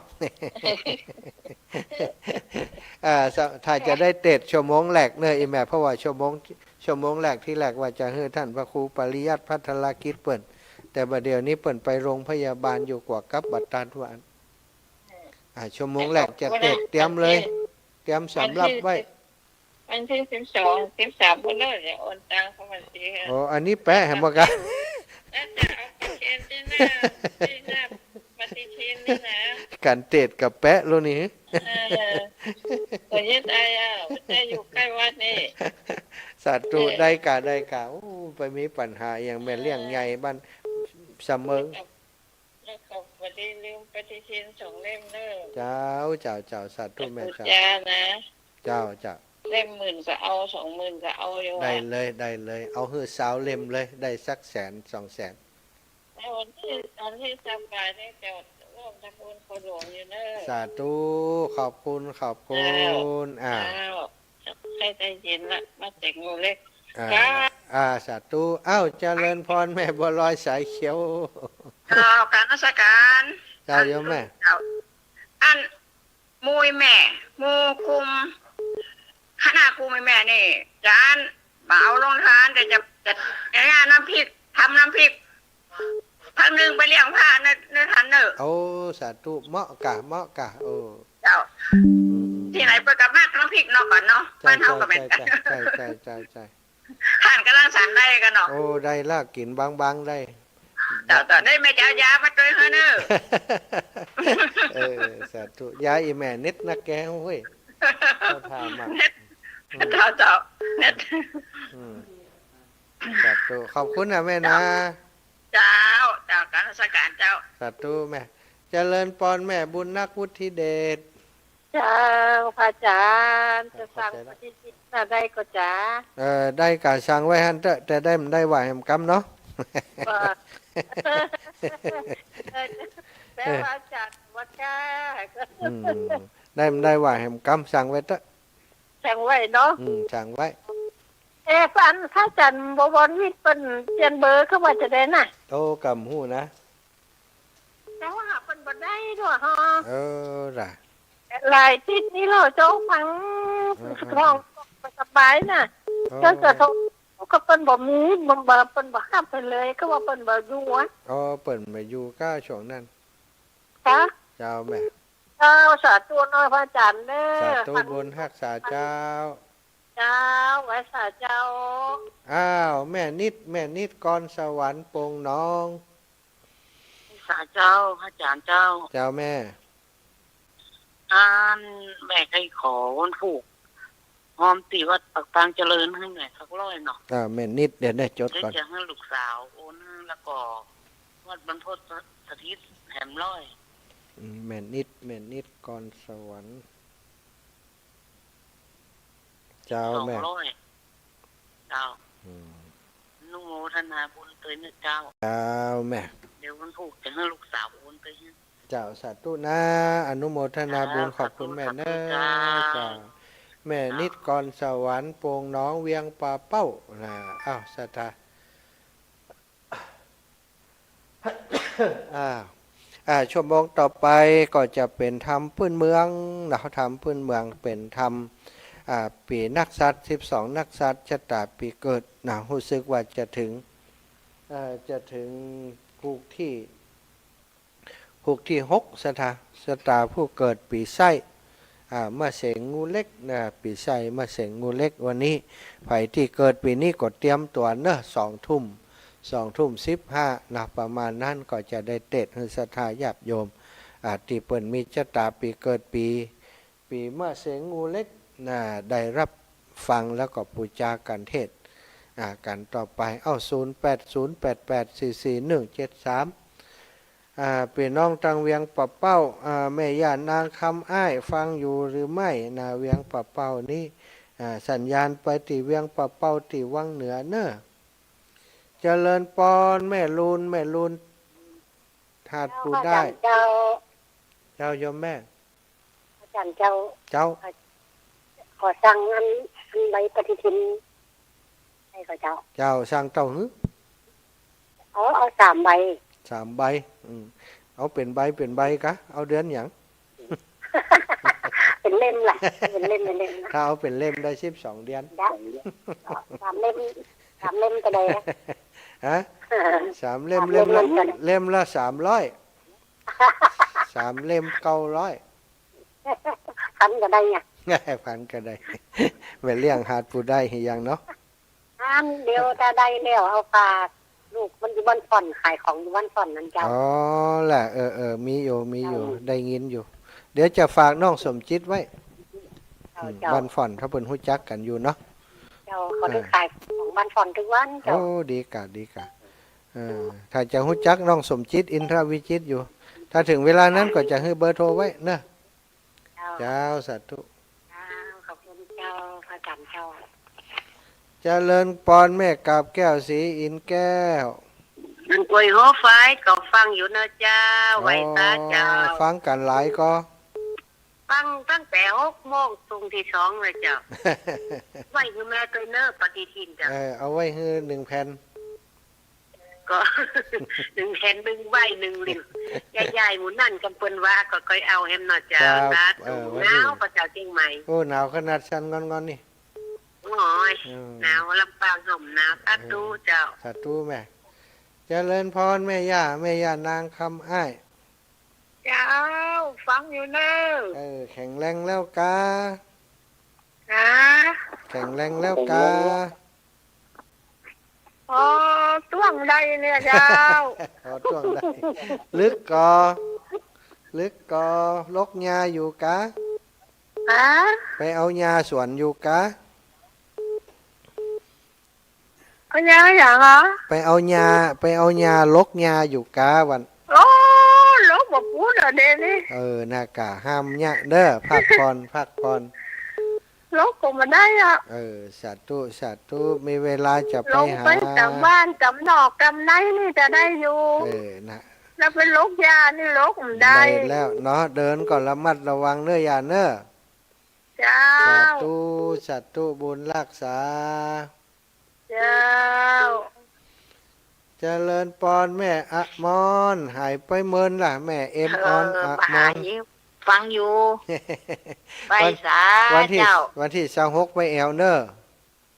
อ่า ส- ถ้าจะได้เตศชั่วโมงแรกเนอะ อี่แม่ เพราะว่าชั่วโมง ชั่วโมงแรก ทีแรกว่าจะหื้อต้านพระครูปริยัติภัทรกิจเปิ้น แต่บ่าเดี่ยวนี้เปิ้นไปโรงพยาบาลอยู่ กว่ากั๊บบ่ตันว่า อ่า ชั่วโมงแรกจะเตศ เตรียมเลย เตรียมสำรับไว้ วันตี้สิบสอง สิบสาม พุ้นเน่อ เดี๋ยวโอนตังเข้าบัญชีค่ะ โอ้ อันนี้แปะแหมบ่กา แล้วจะเอาประเคนตี้หน้า ตี้หน้าปฏิทินนี่นะ กั๋นเตศกับแปะแล้วนี่ เออ ก็ยึดเอา อ่ะ จะอยู่ใก้วัดนี่ สาธุ เออ ได้กา ได้กา โอ้ ไปมีปัญหาอะหยังแม่เลี้ยงใหญ่บ้านสะเมิง แล้วก็บ่ได้ลืมปฏิทินสองเล่มเน่อ เจ้า เจ้า เจ้า สาธุแม่เจ้า จ้านะ เจ้า เจ้า เล่มหมื่นก็เอา สองหมื่นก็เอาอยู่ ได้เลย ได้เลย เอาหื้อซาวเล่มเลย ได้สักแสนสองแสน แล้ววันตี้ วันตี้ซาวปลายนี่จะร่วมทำบุญโคหลวงอยู่เน่อ สาธุ ขอบคุณ ขอบคุณ เจ้า อ่า เจ้า ใค่ได้ยินละ มาเสงงูเล็ก อ่า ครับ อ่า สาธุ อ้าว เจริญพรแม่บัวลอยสายเขียว เจ้า กราบนมัสการ เจ้า โยมแม่ เจ้า อัน หมู่แม่ หมู่กลุ่ม คณะกลุ่มแม่นี่ จารย์ บ่เอาโรงทาน แต่จะ จะ จะเอาน้ำพริก ทำน้ำพริก พันนึ่งไปเลี้ยงพระใน ในทันเน่อ โอ้ สาธุ เหมาะกา เหมาะกา โอ้ เจ้า อืม ตี้ไหนเปิ้นก็มักน้ำพริกเนาะ ก่อนเนาะ ใจ้ บ้านเฮาก็แม่น ใจ้ ใจ้ ใจ้ ใจ้ ใจ้ ใจ้ ต้านก๋ำลังสันได้ก่อเนาะ โอ้ ได้ละ กิ๋นบางๆ ได้ เจ้า เจ้า ได้แม่เจ้า ยามาตวยหื้อเน่อ เออ สาธุ ยาอี่แม่นิดนะแก โอ้ย เข้าท่ามาก เน่อ อืม เจ้า เจ้า เน่อ อืม สาธุ ขอบคุณนะแม่นะ เจ้า เจ้า กราบนมัสก๋านเจ้า สาธุแม่ เจริญปอนแม่บุญนัก วุฒิเดช เจ้า พระอาจ๋ารย์ เจ้า จะสั่ง ขอบใจ๋ละ ปฏิทินน่ะได้ก่อจ๊ะ เอ่อ ได้ก่าสั่งไว้หั้นเต๊อะ แต่ได้บ่ได้ว่าแหมกำเนาะ ว่า เออ แต่ว่าอาจ๋ารย์ว่าก้า อืม ได้บ่ได้ว่าแหมกำ สั่งไว้เต๊อะ สั่งไว้เนาะ อืม สั่งไว้ เอ๊ะ อันพระอาจ๋ารย์บวรวิทย์เปิ้นเปลี่ยนเบอร์เขาว่าจะใดน่ะ โอ้ กำฮู้นะ แต่ว่าเปิ้นบ่ได้ด้วยฮะ เออ ล่ะ หลายติดนี่เหรอเจ้าฟัง เออ เออ ท้องบ่สบายน่ะ เออ เจ้าจะโทรก็เปิ้นบ่มี บ่ บ่ เปิ้นบ่ฮับไปเลย ก็ว่าเปิ้นบ่อยู่อะ อ๋อ เปิ้นบ่อยู่ก้าช่วงนั้น คะ เจ้าแม่ เจ้า สาธุเนาะพระอาจ๋ารย์เน่อ สาธุบุญฮักษาเจ้า เจ้า ไหว้สาเจ้า อ้าว แม่นิด แม่นิด กรสวรรค์ โป่งหนอง สาเจ้า พระอาจ๋ารย์เจ้า เจ้าแม่ อันแม่ใค่ขอวันพูก ฮอมตี้วัดปากปางเจริญหื้อแม่สักร้อยเนาะ อ่า แม่นิด เดี๋ยวนะ จดก่อน เดี๋ยวจะหื้อลูกสาวโอนหื้อ แล้วก็วัดบรรพตสถิตแหมร้อย อืม แม่นิด แม่นิด กรสวรรค์ เจ้าแม่ สองร้อย เจ้า อืม อนุโมทนาบุญตวยเน่อเจ้า เจ้าแม่ เดี๋ยววันพูกจะหื้อลูกสาวโอนไปหื้อ เจ้า สาธุนะ อนุโมทนาบุญ เจ้า ขอบคุณแม่เน่อ สาธุ สาธุเจ้า เจ้า แม่นิด กรสวรรค์ โป่งหนอง เวียงป่าเป้า นะ อ้าว ศรัทธา อ่า อ่า ชั่วโมงต่อไปก็จะเป๋นธรรมพื้นเมืองนะ ธรรมพื้นเมืองเป๋นธรรม อ่า ปี๋นักษัตริย์ สิบสองนักษัตริย์ ชะตาปี๋เกิดนะ ฮู้สึกว่าจะเถิง เอ่อ จะเถิงผูกตี้ ผูกตี้หก ศรัทธา ศรัทธาผู้เกิดปี๋ไส้ อ่า มะเสง งูเหล็กนะ ปี๋ไส้ มะเสง งูเหล็ก วันนี้ ใผตี้เกิดปี๋นี้ก็เตรียมตั๋วเน่อ สองทุ่ม สองทุ่มสิบห้านะ ประมาณนั้น ก็จะได้เตสน์หื้อศรัทธาญาติโยม อ่า ตี้เปิ้นมีชะตาปี๋เกิดปี๋ ปี๋มะเสง งูเหล็กนะ ได้ฮับฟังแล้วก็ปู๋จากั๋น เตสน์ อ่า กั๋นต่อไป เอ้า ศูนย์แปดศูนย์แปดแปดสี่สี่หนึ่งเจ็ดสาม อ่า ปี้น้องตางเวียงป่าเป้า อ่า แม่ย่านางคำอ้ายฟังอยู่หรือไม่นะ เวียงป่าเป้านี้ อ่า สัญญาณไปตี้เวียงป่าเป้าตี้วังเหนือเน่อ เจริญปอนแม่ลูน แม่ลูน หาดปูได้ เจ้า เจ้าโยมแม่ อาจ๋ารย์เจ้า เจ้า ขอสั่งอัน อันใบปฏิทิน ได้ก่อเจ้า เจ้า สั่งเต้าหื้อ เอา เอาสามใบ สามใบ อืม เอาเป๋นใบเป๋นใบกะ เอาเดือนหยัง เป๋นเล่มล่ะ เป๋นเล่ม เป๋นเล่ม ถ้าเอาเป๋นเล่มได้สิบสองเดือน ได้ สามเล่ม สามเล่มก็ได้นะ ฮะ สามเล่ม สามเล่ม เล่มละ เล่มละสามร้อย สามเล่มเก้าร้อย พันก็ได้ไง พันก็ได้ แม่เลี้ยงหาดปูได้หรือยังเนาะ อันเดียวถ้าได้แล้วเอาฝากลูกมันอยู่บ้านผ่อน ขายของอยู่บ้านผ่อนนั่นเจ้า อ๋อ แหละ เออ เออ มีอยู่ มีอยู่ เจ้า ได้ยินอยู่ เดี๋ยวจะฝากน้องสมจิตไว้ เจ้า อืม เจ้า บ้านผ่อน ถ้าเปิ้นฮู้จักกั๋นอยู่เนาะ เจ้า เขาได้ อ่า ขายของบ้านผ่อนทุกวันเจ้า โอ้ ดีกะ ดีกะ เออ ถ้าจะฮู้จักน้องสมจิต อินทรวิจิตรอยู่ ถ้าเถิงเวลานั้นก็จะหื้อเบอร์โทรไว้เนาะ เจ้า เจ้า สาธุ เจ้า ขอบคุณเจ้า พระอาจ๋ารย์เจ้า เจริญปอนแม่กาบแก้ว ศรีอินแก้ว อันกวยหอฝายก็ฟังอยู่เน่อเจ้า อ๋อ ไหว้สาเจ้า ฟังกั๋นหลายก่อ ฟังตั้งแต่หกโมงตรงตี้สองเลยเจ้า ไหว้หื้อแม่ตวยเน่อ ปฏิทินเจ้า เออ เอาไว้หื้อหนึ่งแผ่น ก็ หนึ่งแผ่น หนึ่งใบ หนึ่งเล่ม ย้ายๆ หมู่นั้นกำเปิ้นว่าก็ค่อยเอาแหมเนาะเจ้า ครับ สาธุ เออ ไว้ หนาวกว่าเจ้าเจียงใหม่ โอ้ หนาวขนาดสั่นงอนๆ นี่ โอ้ย อืม หนาว ลำปางก็หนาว สาธุ เออ เจ้า สาธุแม่ เจริญปอนแม่ย่า แม่ย่านางคำอ้าย เจ้า ฟังอยู่เน่อ เออ แข็งแรงแล้วกา ฮะ แข็งแรงแล้วกา อ๋อ ต้วงได้เนี่ยเจ้า อ๋อ ต้วงได้ ลึกก่อ ลึกก่อ ลกยาอยู่กา ฮะ ไปเอายาสวนอยู่กา เอายาหยังอะ ไปเอายา ไปเอายาลกยาอยู่กาวัน โอ้ ลกบ่ปู๊ดอะเดี๋ยวนี้ เออ น่ากะห้ามเยียะเด้อ พักผ่อน พักผ่อน ลกก็บ่ได้อะ เออ สาธุ สาธุ มีเวลาจะไปหา ลกไปต๋ามบ้านต๋ามนอกต๋ามในนี่จะได้อยู่ เออ นะ แล้วไปลกยานี่ลกบ่ได้ ได้แล้วเนาะ เดินก็ระมัดระวังเน้อยาเน้อ เจ้า สาธุ สาธุ บุญรักษา เจ้า เจริญปอนแม่อมร หายไปเมินล่ะ แม่เอ็มออน เออ อมร มาหาอยู่ ฟังอยู่ ไป วัน สา วันตี้ เจ้า วันตี้ซาวหกไปแอวเน้อ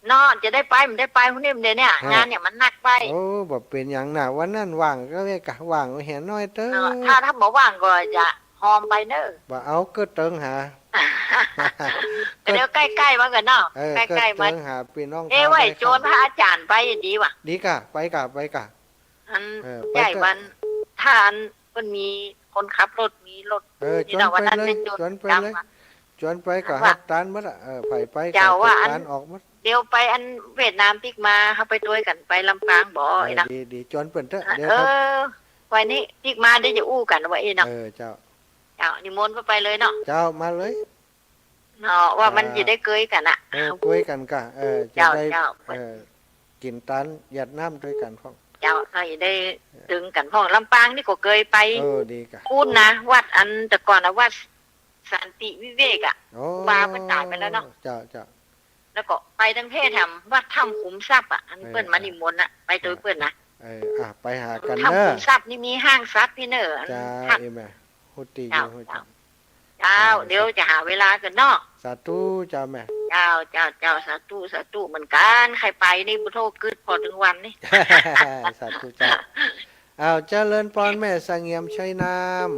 เนาะ จะได้ไป บ่ได้ไป ฮู้นี่ เดี๋ยวเนี่ย ฮะ งานเนี่ยมันหนักไป โอ้ บ่เป๋นหยังน่ะ วันนั้นว่างก็เลยกะ ว่างเหียน้อยเต๊อะ เนาะ ถ้า ถ้าบ่ว่างก็จะหอมไปเน้อ บ่เอา กึ๊ดเติงหา เดี๋ยวใก้ๆ มาก่อนเนาะ เออ ใก้ๆ มา กึ๊ดเติงหาปี้น้อง เอ๊ะ เขา ว่าจะจวนพระอาจ๋ารย์ไปดีวะ ดีกะ ไปกะ ไปกะ อัน เออ ไป ใหญ่ เต๊อะ วัน ถ้าอัน เปิ้นมีคนขับรถ มีรถ เออ นี่เนาะ จวนไปเลย วันนั้นเปิ้นจวน จวนไปเลย กลับมา จวนไปก็ ว่า ฮัดตานหมดอะ เออ ใผไปก็ เจ้า ว่า จัด อัน ตานออกหมด เดี๋ยวไปอันเวียดนามติ๊กมา เฮาไปตวยกั๋น ไปลำปางบ่ เออ ไอ้นะ ดี ดี จวนเปิ้นเต๊อะ เดี๋ยว เออ ไปนี่ติ๊กมา เดี๋ยวจะอู้กั๋นว่าอี้เนาะ เออ เจ้า เจ้า นิมนต์ไปเลยเนาะ เจ้า มาเลย เนาะ ว่ามัน เออ จะได้เกยกั๋นอะ เออ เกยกั๋นกะ เออ จะ เจ้า ได้ เจ้า เออ กิ๋นตานหยาดน้ำตวยกั๋นพ่อง เจ้า เฮาจะได้ เออ ตึงกั๋นพ่อง ลำปางนี่ก็เกยไป เออ ดีกะ ปู๊นนะ วัดอันแต่ก่อนอะ วัดสันติวิเวกอะ โอ้ ครูบาเปิ้นต๋ายไปแล้วเนาะ เจ้า เจ้า แล้วก็ไปตังเทศแถมวัดถ้ำขุมทรัพย์อะ อัน เออ เปิ้นมานิมนต์อะ ไปตวยเปิ้นนะ เออ อ่ะ ไปหากั๋น ถ้ำ เน้อ ขุมทรัพย์นี่มีห้างสัตว์ตี้เน้อ อัน เจ้า ท่าน เอ็มอะ ฮู้ตี้อยู่ เจ้า ฮู้ตี้ เจ้า เจ้า เดี๋ยวจะหาเวลากั๋นเนาะ สาธุเจ้าแม่ เจ้า เจ้า เจ้า สาธุ สาธุ เหมือนกั๋น ใค่ไปนี่ ปุโธ กึ๊ดผ่อเถิงวันนี่ สาธุเจ้า อ้าว เจริญปอนแม่เสงี่ยมชัยนาม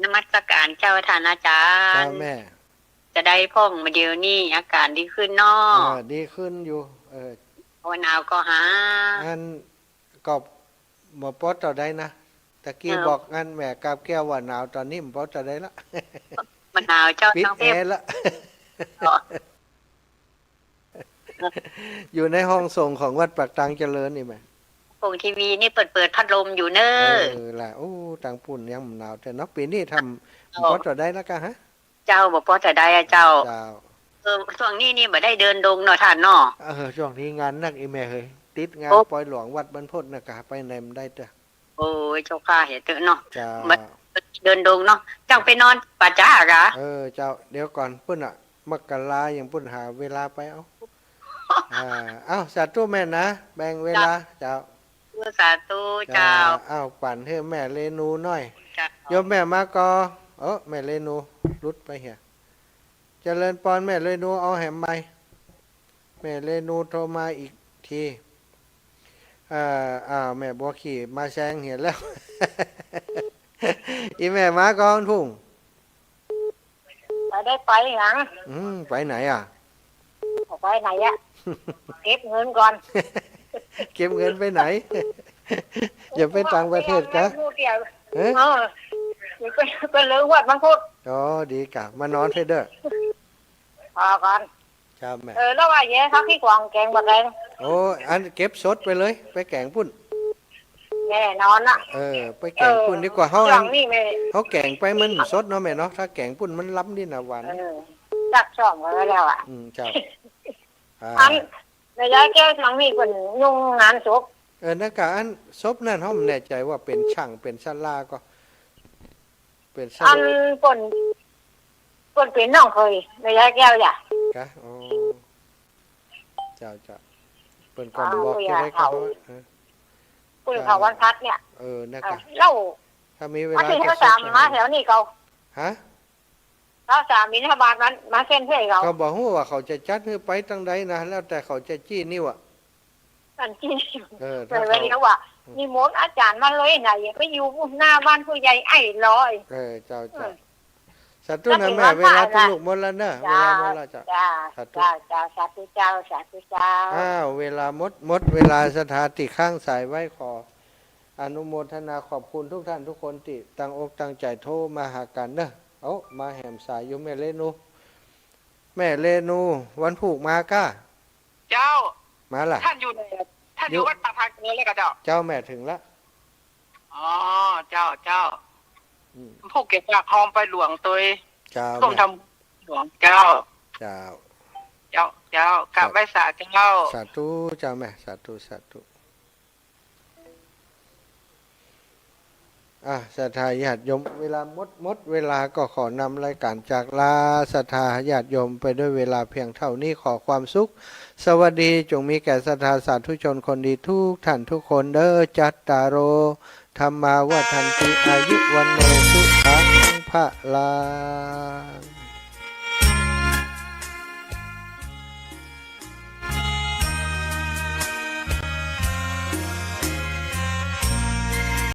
นมัสก๋านเจ้าต้านอาจ๋ารย์ เจ้าแม่ จะใดพ่องบ่าเดี่ยวนี้ อาก๋ารดีขึ้นเนาะ เออ ดีขึ้นอยู่ เออ ว่าหนาวก่อหา อัน ก็บ่ปอเต้าใดนะ ตะกี้ เออ บอกอันแม่กาบแก้วว่าหนาว ต๋อนนี้บ่ปอเต้าใดละ บ่หนาวเจ้า ปิด ทางเทพ แอร์ละ อ๋อ อยู่ในห้องส่งของวัดปากตางเจริญนี่แม่ ห้องทีวีนี่เปิ้นเปิดพัดลมอยู่เน้อ เออ ล่ะ โอ้ ตางปู๊นยังหนาวแต๊เนาะ ปี๋นี้ทำ อ๋อ บ่ปอเต้าใดละกาฮะ เจ้า บ่ปอเต้าใดอะเจ้า เจ้า เออ ช่วงนี้นี่บ่ได้เดินดงเนาะต้านเนาะ เออ ช่วงนี้งานหนักอีแม่เฮย ติดงาน โอ้ ปอยหลวงวัดบรรพตน่ะกา ไปไหนบ่ได้เต๊อะ โอ้ย เจ้าข้า เหียเต๊อะเนาะ เจ้า บ่เดินดงเนาะ เจ้าไปนอนป่าจ๊าอะกา เออ เจ้า เดี๋ยวก่อน ปุ้นน่ะ มกรายังปุ้นหาเวลาไป เอ้า อ่า เอ้า สาธุแม่นะ แบ่งเวลา เจ้า เจ้า เออ สาธุ เจ้า เจ้า เอ้า ปั๋นหื้อแม่เรนูหน้อย เจ้า โยมแม่มาก่อ เออ แม่เรนู หลุดไปเหีย เจริญปอนแม่เรนู เอาแหมใหม่ แม่เรนูโทรมาอีกที เอ่อ อ้าว แม่บัวขี่มาแซงเหียแล้ว อีแม่มาก่อ พุ้ง บ่ได้ไปหยัง อืม ไปไหนอะ ไปไหนอะ เก็บเงินก่อน เก็บเงินไปไหน อย่าไปต่างประเทศกา เออ เออ ไป ไปเลยวัดบรรพต อ๋อ ดีกา มานอนเต๊อะเด้อ พอก่อน เจ้าแม่ เออ แล้วว่าเย้ ผักขี้กวางแกงบ่แกง โอ้ อันเก็บสดไปเลย ไปแกงปุ้น แน่นอนน่ะ เออ ไปแกงปุ้นดีกว่า เออ เฮา ช่วงนี้แม่ เฮาแกงไปมันบ่สดเนาะแม่เนาะ ถ้าแกงปุ้นมันลำดีน่ะหวาน เออ จักช่องไว้แล้วอะ อืม เจ้า อ่า อัน แม่ยายแก้วช่วงนี้เปิ้นยุ่งงานศพ เออ นั่นกา อันศพนั่นเฮาบ่แน่ใจ๋ว่าเป๋นช่างเป๋นศาลาก่อ เป๋นสรุป อันเปิ้น เปิ้นเป๋นน้องเขยแม่ยายแก้วจ้ะ กะ อ๋อ เจ้า เจ้า เปิ้นก็บอกจะได้ อ้าว ก็ เออ เปิ้นเผาวันพระเนี่ย เออ นะ เออ กะ แล้ว ถ้ามีเวลา อาทิตย์ จะ เฮาสาม สด มาแถวนี้เก่า ฮะ เฮาสามบิณฑบาตมันมาเส้นเท่าเก่า ก็บ่ฮู้ว่าเขาจะจัดหื้อไปตางใดนะ แล้วแต่เขาจะจี้นิ้วอะ อันที่ เออ ไป ถ้า วันนี้ เขา เขาว่า อืม นิมนต์อาจ๋ารย์มาเลยนะ อย่าไปอยู่หน้าบ้านผู้ใหญ่ไอ้ลอย เออ เจ้า เจ้า อืม สาธุนะแม่ เวลาตี้ลูกหมดแล้วเนาะ เวลาหมดแล้วเจ้า เจ้า สาธุ เจ้า เจ้า สาธุเจ้า สาธุเจ้า อ้าว เวลาหมด หมดเวลา ศรัทธาตี้ค้างสายไว้ขออนุโมทนาขอบคุณทุกท่านทุกคนตี้ตั้งอกตั้งใจ๋โทรมาหากั๋นเนาะ เอ้า มาแหมสายอยู่แม่เรนู แม่เรนู วันพูกมาก้า เจ้า มาละ ต้านอยู่ไหน ต้านอยู่ อยู่วัดป่าทาเกลือแล้วก่อเจ้า เจ้าแม่ เถิงละ อ๋อ เจ้า เจ้า อืม พูกเก็บฝากฮองไปหลวงตวย เจ้า ร่วม แม่ ทำหลวง เจ้า เจ้า เจ้า เจ้า กราบไหว้สาเจ้า สาธุเจ้าแม่ สาธุ สาธุ อ่ะ ศรัทธาญาติโยม เวลาหมด หมดเวลาก็ขอนำรายการจากลาศรัทธาญาติโยมไปด้วยเวลาเพียงเท่านี้ ขอความสุข สวัสดี จงมีแก่ศรัทธาสาธุชนคนดีทุกท่านทุกคนเด้อ จัตตาโร ธัมมา วัฑฒันติ อายุ วัณโณ สุขัง พะลัง